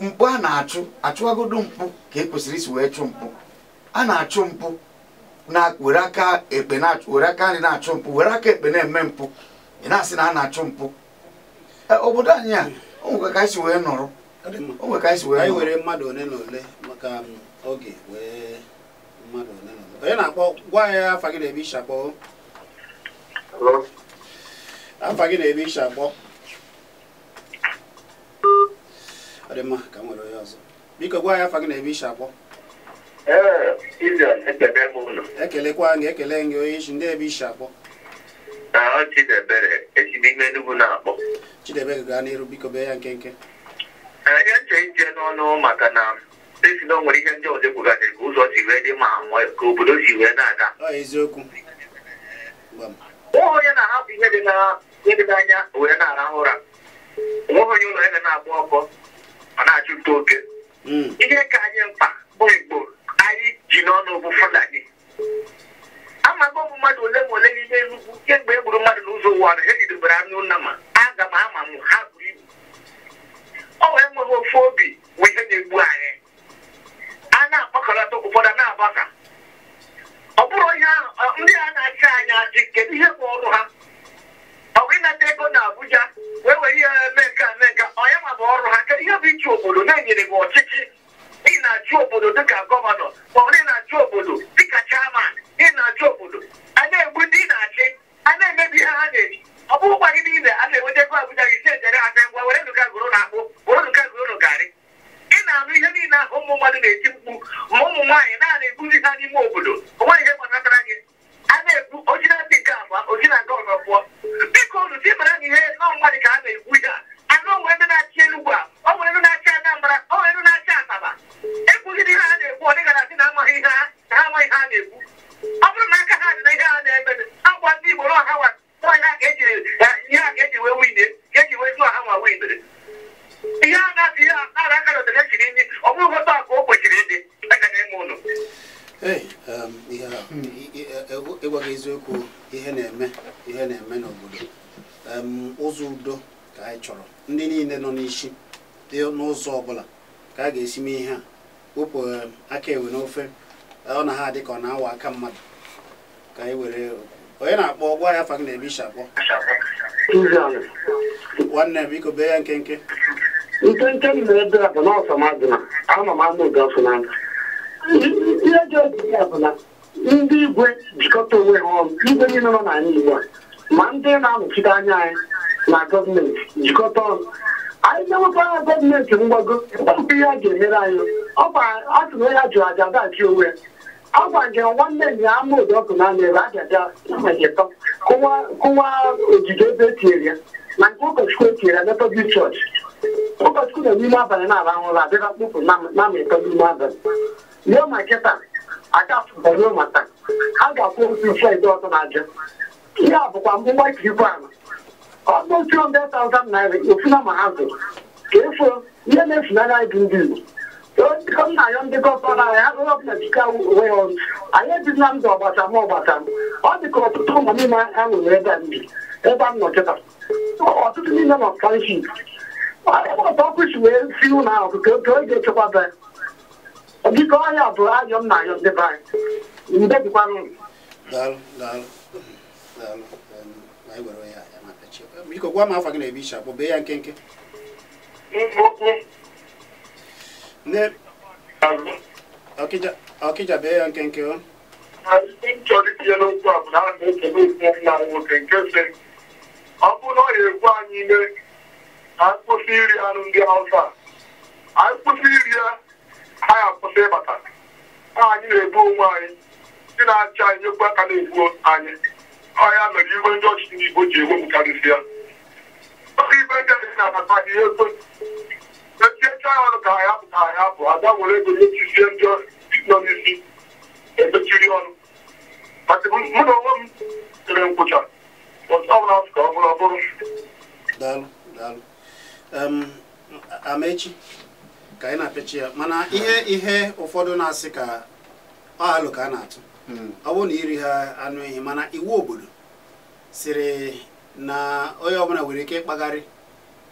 mpụ a na-achụ achụwagodo mpụ ka e kwesịrị isi wee chụ mpụ. A na-achụ mpụ na were aka ekpe na-achụ, were aka nri na-achụ mpụ, were aka ekpe na-eme mpụ. Ị na-asị na a na-achụ mpụ. Obodo anyị a o nwekwa ka anyị si wee nọrọ. O nwekwa ka anyị si wee nọrọ. Anyị were mmadụ ole na ole maka oge wee mmadụ ole na ole. Onye na-akpọ gwa ya afa gị na ebe ishi akpọ. Afa gị na ebe ishi akpọ. Ọ dị mma ka m nwere onye ọzọ. Biko gwa ya afa gị na ebe ishi akpọ. Ekelekwa gị, ekele gị onye isi ndị ebe ishi akpọ. Chidebere, esi n'ime Enugu na-akpọ. Chidebere gaa n'iru biko bee ya nkenke. Ihe nche iche n'ọnụ maka na esi na o nwere ihe ndị ọzọ kwugasịrị ka ụzọ si wee dị ma ka obodo si wee na-aga. Ọ eziokwu. Nwa onye na-ahapụ ihe dị n'anya wee na-arahụ ụra. Nwa onye ụlọ ya na-agba ọkọ ọ na-achụ nta oke. Ihe ka anyị mkpa bụ Igbo anyị ji n'ọnụ bụ Fulani. Amago m mmadụ ole ma ole n'ime Enugu kemgbe e gburu mmadụ n'ụzọ ụwa na ha jidebere anụ nnama aga m ama m ha buru ibu. Ọ wee nweghị ofu obi bụ ihe na-egbu anyị. A na-akpakọrọta ụfọdụ na-agbasa. Ọ bụrụ ihe ndị a na-achị anyị achị, kedu ihe bụ ọrụ ha? Ọ bụ ịnata ego na Abuja wee were ihe mee nke a mee nke ọ ya ma bụ ọrụ ha? Kedu ihe bụ ịchị obodo na-enyere gị ọchịchị? Ị na-achị obodo dịka gọvanọ ma ọ bụ ị na-achị obodo dịka chairman, ị na-achị obodo a na-egbu ndị ị na-achị, a na-emebi ihe ha na-eri. Ọ bụghịkwa gị niile a na-enweta ego Abuja gị si ejere ha aka ngwa were nụka goro na akpụ were nụka goro garị. Ị na-anụ ihe niile ahụ ụmụ mmadụ na-eti mkpu ma ụmụ nwaanyị na-ana ebuzi ha n'ime obodo o nweghị ihe gbasatara gị. A na-ekwu oji na-adị nke abụọ oji na nke ọzọ pụọ. Biko unu si mara na ihe nọ mmadụ ka a na-ekwu ihe a anụ onwere ndị na-achị Enugu a, o nwere ndị na-achị Anambra, o nwere ndị na-achị Asaba. Ekwughị ihe a na-ekwu ọ dịgara asị na amaghị ihe ha na ha amaghị ihe a na-ekwu. Ọ bụrụ na aka ha dị na ihe a na-eme agwa ndị Igbo na ọha nwa ihe a ka eji wee wine ka eji wee zụọ ha nwa winere. Ihe a na-asị ihe a na aka n'otere echiri imi ọ bụrụ otu a ka o kwesịrị ịdị aka na-eme ụnụ. Ịgwa gị eziokwu ihe na-eme n'obodo ụzọ udo ka anyị chọrọ. Ndị niile nọ n'isi n'ụzọ ọbụla ka a ga-esi mee ihe a wepụ aka ewe n'ofe ọ na ha dị ka ọ na-awa aka mmadụ ka anyị were. Onye na-akpọ gwa ya afa gị na ebe ishi akpọ. Nwanne biko bee ya nkenke. Nkenke m na-ebe a bụ na ọsọ mmadụ na ama m anụ oge ọsọ n'anya. Ihe dị otu ya bụ na ndị igwe jikọta onwe ha ọnụ, igwe niile nọ n'ala Igbo a ma ndị na-anọchite anya anyị na gọọmenti jikọta ọnụ. Anyị na-enwekwa anya gọọmenti mgbago ọbụ ihe a ga-emere anyị. Ọ bụ asị na onye a jụrụ aja adaghachi onwe ya. Ọ gwa gị nwanne m ya ama odo ọkụ n'anya ebe a ga-abịa kụwa ogige ebe etinyere ya na nke ụkọchukwu etinyere ya Methodist Church. Ụkọchukwu nọ n'ime abalị na-arahụ ụra abịa kpụpụ na mịtọ n'ime abalị. Lee ma kịta Aka bọrọ mata ha ga-akwụ otu Fraịde ọzọ na-abịa. Ihe a bụkwa mgbụgba ikirikwa ala ọnụ 200,000 naira ofu na ma ha zụrụ ka efuo ihe na-efunanya anyị bụ ndị Igbo. M na-ayọ ndị gọvanọ anyị ha rụrụ ọbụla jikọ onwe ya ọnụ. Anyị ejila ndụ ọgbasa ma ọgbasa ọ dị ka ọtụtụ ụmụ niile ha nwere ebe a m bi ebe a m nọ kịta ọtụtụ niile nọ township ọtụ ọkụ si wee si ụlọ ahụ ka ọ ga-echekwaba ya. Biko ọhịa bụ ayọ m na-ayọ ndị be anyị mgbe dịkwanụ. Daalụ daalụ daalụ. Anyị were ya ya ma pechie. Biko gwa m afa gị na ebe ishi akpọ bee ya nkenke. Ne Ọkịja bee ya nkenke o. M chọrọ itinye n'okwu a bụ na a na-ekele okwu na nwoke nke sị ọ bụrụ na ọ ga-ekwu anyị ime ka anyị kwụsị iri anụ ndị Hausa, anyị kwụsị iri ya, anyị akwụsị ịbata. Anyị na-ebu onwe anyị, ndị na-achị anyị nyekwa aka na-egbu anyị. Ọ ya mere iwe ndị ọchịchị ndị Igbo ji ewepụkarịsị ya. Ọkụ ibe ndị anyị na-abata ihe ekwe etiecha ya ọnụ ka anyị apụ ka anyị apụ ada were ego mechisie ndị nọ n'isi emechiri ọnụ. Maka mụ na onwe m tere nkwụcha ọ bụla afọ ka ọ bụrụ ọ bụrụ. Daalụ daalụ. Amechi ka anyị na-apịachi ya mana ihe ụfọdụ na-asị ka ọ alụ ka a na-atụ ọ bụrụ na iri ha anụ ehi mana iwu obodo sịrị na onye ọbụla nwere ike ịkpagharị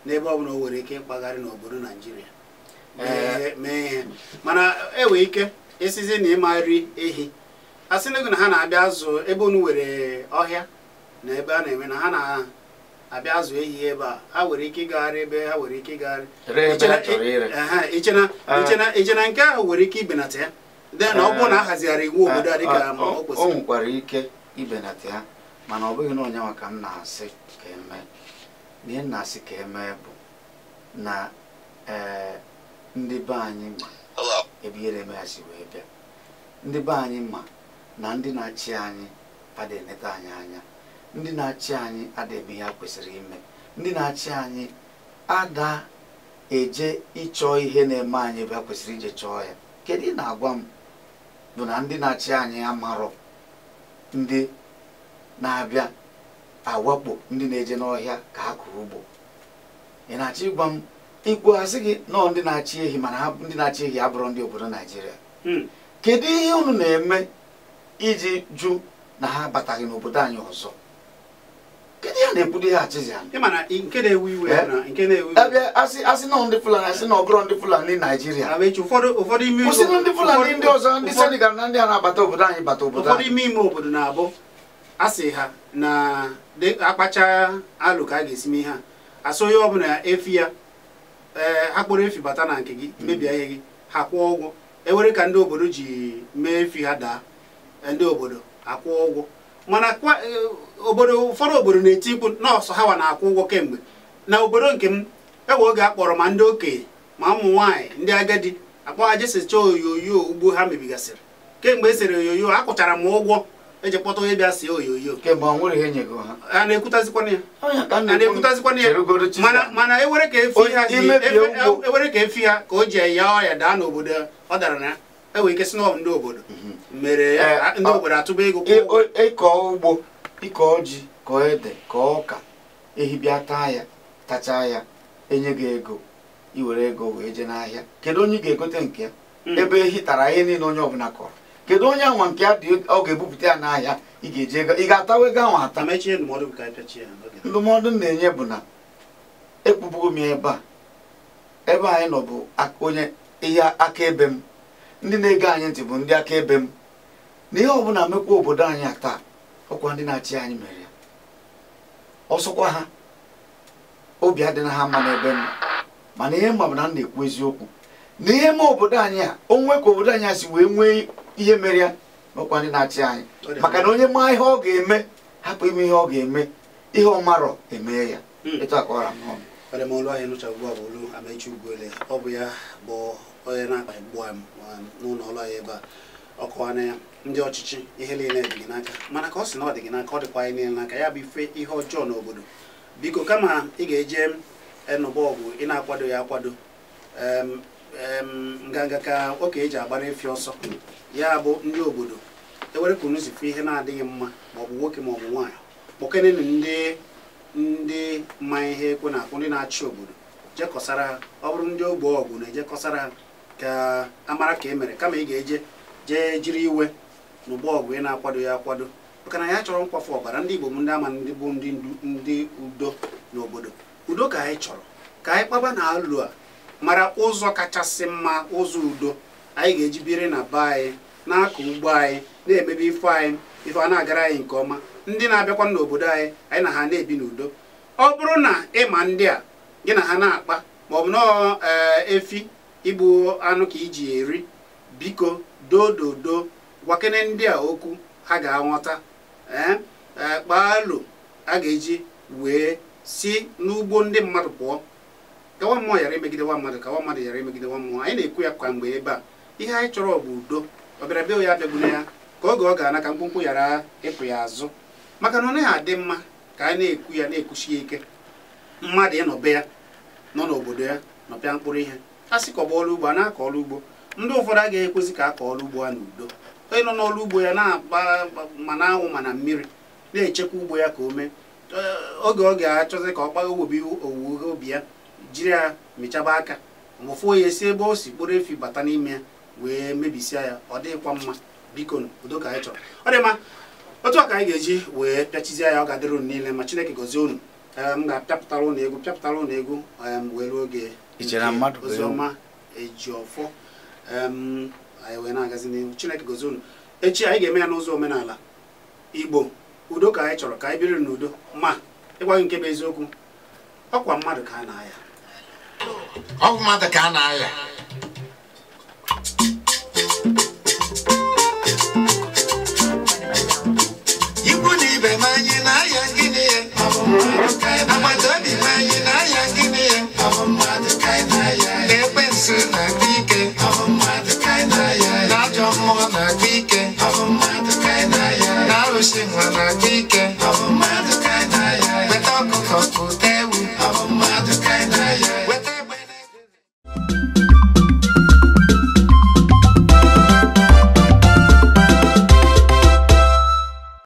n'ebe ọbụla o nwere ike ịkpagharị n'obodo Naijiria mee ihe mana enwere ike isizi na ịma nri ehi a sị na ha na-abịa azụ ebe unu nwere ọhịa na ebe a na-eme na ha na-abịa azụ ehi ebe a ha nwere ike ịgagharị ebe ha nwere ike ịgagharị iche na nke ahụ nwere ike ibenata ya de na ọ bụrụ na a hazigharị iwu obodo a dịka ma ọ kwesịrị. O nwekwara ike ibenata ya mana ọ bụghị na onye ka m na-asị ka eme. Ihe m na-asị ka eme bụ na ndị be anyị ma ebe ihe na-eme ya si wee bịa. Ndị be anyị ma na ndị na-achị anyị adịghị eneta anyị anya, ndị na-achị anyị adịghị eme ihe ha kwesịrị ime, ndị na-achị anyị ada eje ịchọ ihe na-eme anyị ebe ha kwesịrị ije chọọ ya. Kedu ị na-agwa m bụ na ndị na-achị anyị amarọ ndị na-abịa awakpo ndị na-eje n'ọhịa ka ha kụrụ ugbo? Ị na-achọ ịgwa m ikwu asị gị nọọ ndị na-achị ehi mana ndị na-achị ehi abụrụ ndị obodo Naijiria. Kedu ihe unu na-eme iji jụ na ha abataghị n'obodo anyị ọzọ? Kedu ihe na-ekwudo ihe achịzi ha? Nke na-ewe iwe abịa asị nọ ndị Fulani asị na ọ bụrụ ndị Fulani Naijiria kwụsịrị ndị Fulani ndị ọzọ ndị Senegal na ndị a na-abata obodo anyị bata obodo ụfọdụ ime ime obodo na-abụ asị ha na akpacha alụ ka a ga-esi mee ha asị onye ọbụla efi ya ha kpọrọ efi bata na nke gị mebie ihe gị ha kwụọ ụgwọ ewere ka ndị obodo ji mee efi ha daa ndị obodo akwụọ ụgwọ mana obodo ụfọdụ obodo na-eti mkpu nọọsụ ha wa na-akwụ ụgwọ kemgbe na obodo nke m ewe oge a kpọrọ ma ndị okenye ma ụmụ nwaanyị ndị agadi akpọ ha jesechaa oyoyo ugbo ha mebigasịrị kemgbe e sere oyoyo a kwụchara m ụgwọ eji kpọta onye bịa sie oyoyo a na-ekwutazikwana ya mana ewere ka efi ha ka o ji ya ọya daa n'obodo ọ dara na ya enwere ike si na ndị obodo mere ya ndị obodo atụba ego ịkọ ugbo ịkọ ji kọọ ede kọọ ọka ehi bịa taa ya tachaa ya enye gị ego iwere ego wee jee n'ahịa. Kedu onye ị ga-egote nke ya ebe ehi tara ihe niile onye ọbụla kọrọ? Kedu onye anwa nke ya dị ọ ga-ebupụta ya n'ahịa ị ga-eji ego ị ga-atawa ego ahụ ata? Ndụmọdụ m na-enye bụ na ekwubugo m ya ebe a ebe anyị nọ bụ onye ihe akaebe m ndị na-ege anyị ntị bụ ndị akaebe m na ihe ọbụla mekwa obodo anyị taa ọkwa ndị na-achị anyị mere ya ọsọkwa ha obi adịna ha mma n'ebe m mana ihe mma bụ na m na-ekwu eziokwu na ihe ma obodo anyị a onwe ka obodo anyị a si wee nwee ihe mere ya n'ọkwa ndị na-achị anyị maka na onye maa ihe ọ ga-eme hapụ ime ihe ọ ga-eme ihe ọ marọ emee ya etu a ka ọ ra m n'ọnụ. Ọ dị m olu anyị nụcha ugbu a bụ olu Amechi Ugwuele ọ bụ ya bụ onye na-akpa igbu m n'ụlọ ọrụ anyị ebe a ọ kọwana ya ndị ọchịchị ihe niile dị gị n'aka mana ka ọ sị na ọ dị gị n'aka ọ dịkwa anyị niile n'aka ya bụ ife ihe ọjọọ n'obodo biko kama ị ga-eje enụba ọgwụ ị na-akwado ya akwado nganga ka oke eji agbara efi ọsọ Ya bụ ndị obodo ewere ka unu si fụ ihe na-adịghị mma maọbụ nwoke maọbụ nwaanyị, kpọkenenu ndị ma ihe ekwe na-akụ, ndị na-achị obodo, jekọsara ha. Ọ bụrụ ndị ogbe ọgụ na-ejekọsara ha ka amara ka e mere, kama ị ga-eje jee jiri iwe n'ụgbọ ọgụ ị na-akwado ya akwado, maka na ya chọrọ nkwafu ọbara. Ndị Igbo bụ ndị ama, ndị bụ ndị ndu, ndị udo n'obodo. Udo ka anyị chọrọ, ka anyị kpaba na alụ a mara ụzọ kachasị mma, ụzọ udo anyị ga-eji biri na be anyị, na-akọ ugbo anyị, na-emebe ife anyị, ife a na-agara anyị nke ọma. Ndị na-abịakwa n'obodo anyị, anyị na ha na-ebi n'udo. Ọ bụrụ na ịma ndị a gị na ha na-akpa, maọbụ na efi igbu anụ ka iji eri, biko dododo gwakene ndị a okwu ha ga-aghọta. Ee, kpaa alo a ga-eji wee si n'ugbo ndị mmadụ pụọ, ka nwa mmụọ ghara imegide nwa mmadụ, ka nwa mmadụ ghara imegide nwa mmụọ. Anyị na-ekwu ya kwa mgbe ebe a. Ihe anyị chọrọ bụ udo. Ọ bịara bịa ya abịagbuna ya, ka oge ọ ga-ana ka mkpụmkpụ ghara ịpụ ya azụ, maka na ọ naghị adị mma ka anyị na-ekwu ya na-ekwuchi ya ike. Mmadụ ịnọ be ya, nọ n'obodo ya, nọpịa mkpụrụ ihe a sị kọba ọrụ ugbo, a na-akọ ọrụ ugbo. Ndị ụfọdụ agaghị ekwezi ka a kọọ ọrụ ugbo ha n'udo. Onye nọ n'ọrụ ugbo ya na-akpa ma na-anwụ ma na mmiri, na-echekwa ugbo ya ka o mee, oge ọ ga-achọzi ka ọ kpaa owuwe owuwe ihe ubi ya, jiri ya mechaba aka ma ụfụ ya esi ebe o si kpụrụ efi bata n'ime ya wee mebisia ya. Ọ dịghịkwa mma. Biko, udo ka anyị chọrọ. Ọ dị mma, otu a ka anyị ga-eji wee pịachizie ya. Ọ ga-adịrị unu niile ma Chineke gọzie unu. M ga-apịapụtara unu egwu, pịapụtara unu egwu wee ruo oge oziọma Ejiọfọ. Anyị wee na-agazi n'ihu. Chineke gọzie unu. Echi anyị ga-eme ya n'ụzọ omenala Igbo. Udo ka anyị chọrọ, ka anyị biri n'udo. Ma ịgwa gị nke bụ eziokwu, ọkwa mmadụ ka a na-aya. Ọ bụ mmadụ ka a na-aya. Ikwu na ibe m anyị na-aya gịnị ya? Agbata obi m anyị na-aya gịnị ya? Na ekwensu na-akpa ike, na ajọ mmụọ na-akpa ike, na arụsị nwa na-akpa ike. Weta ọkụkọ kute.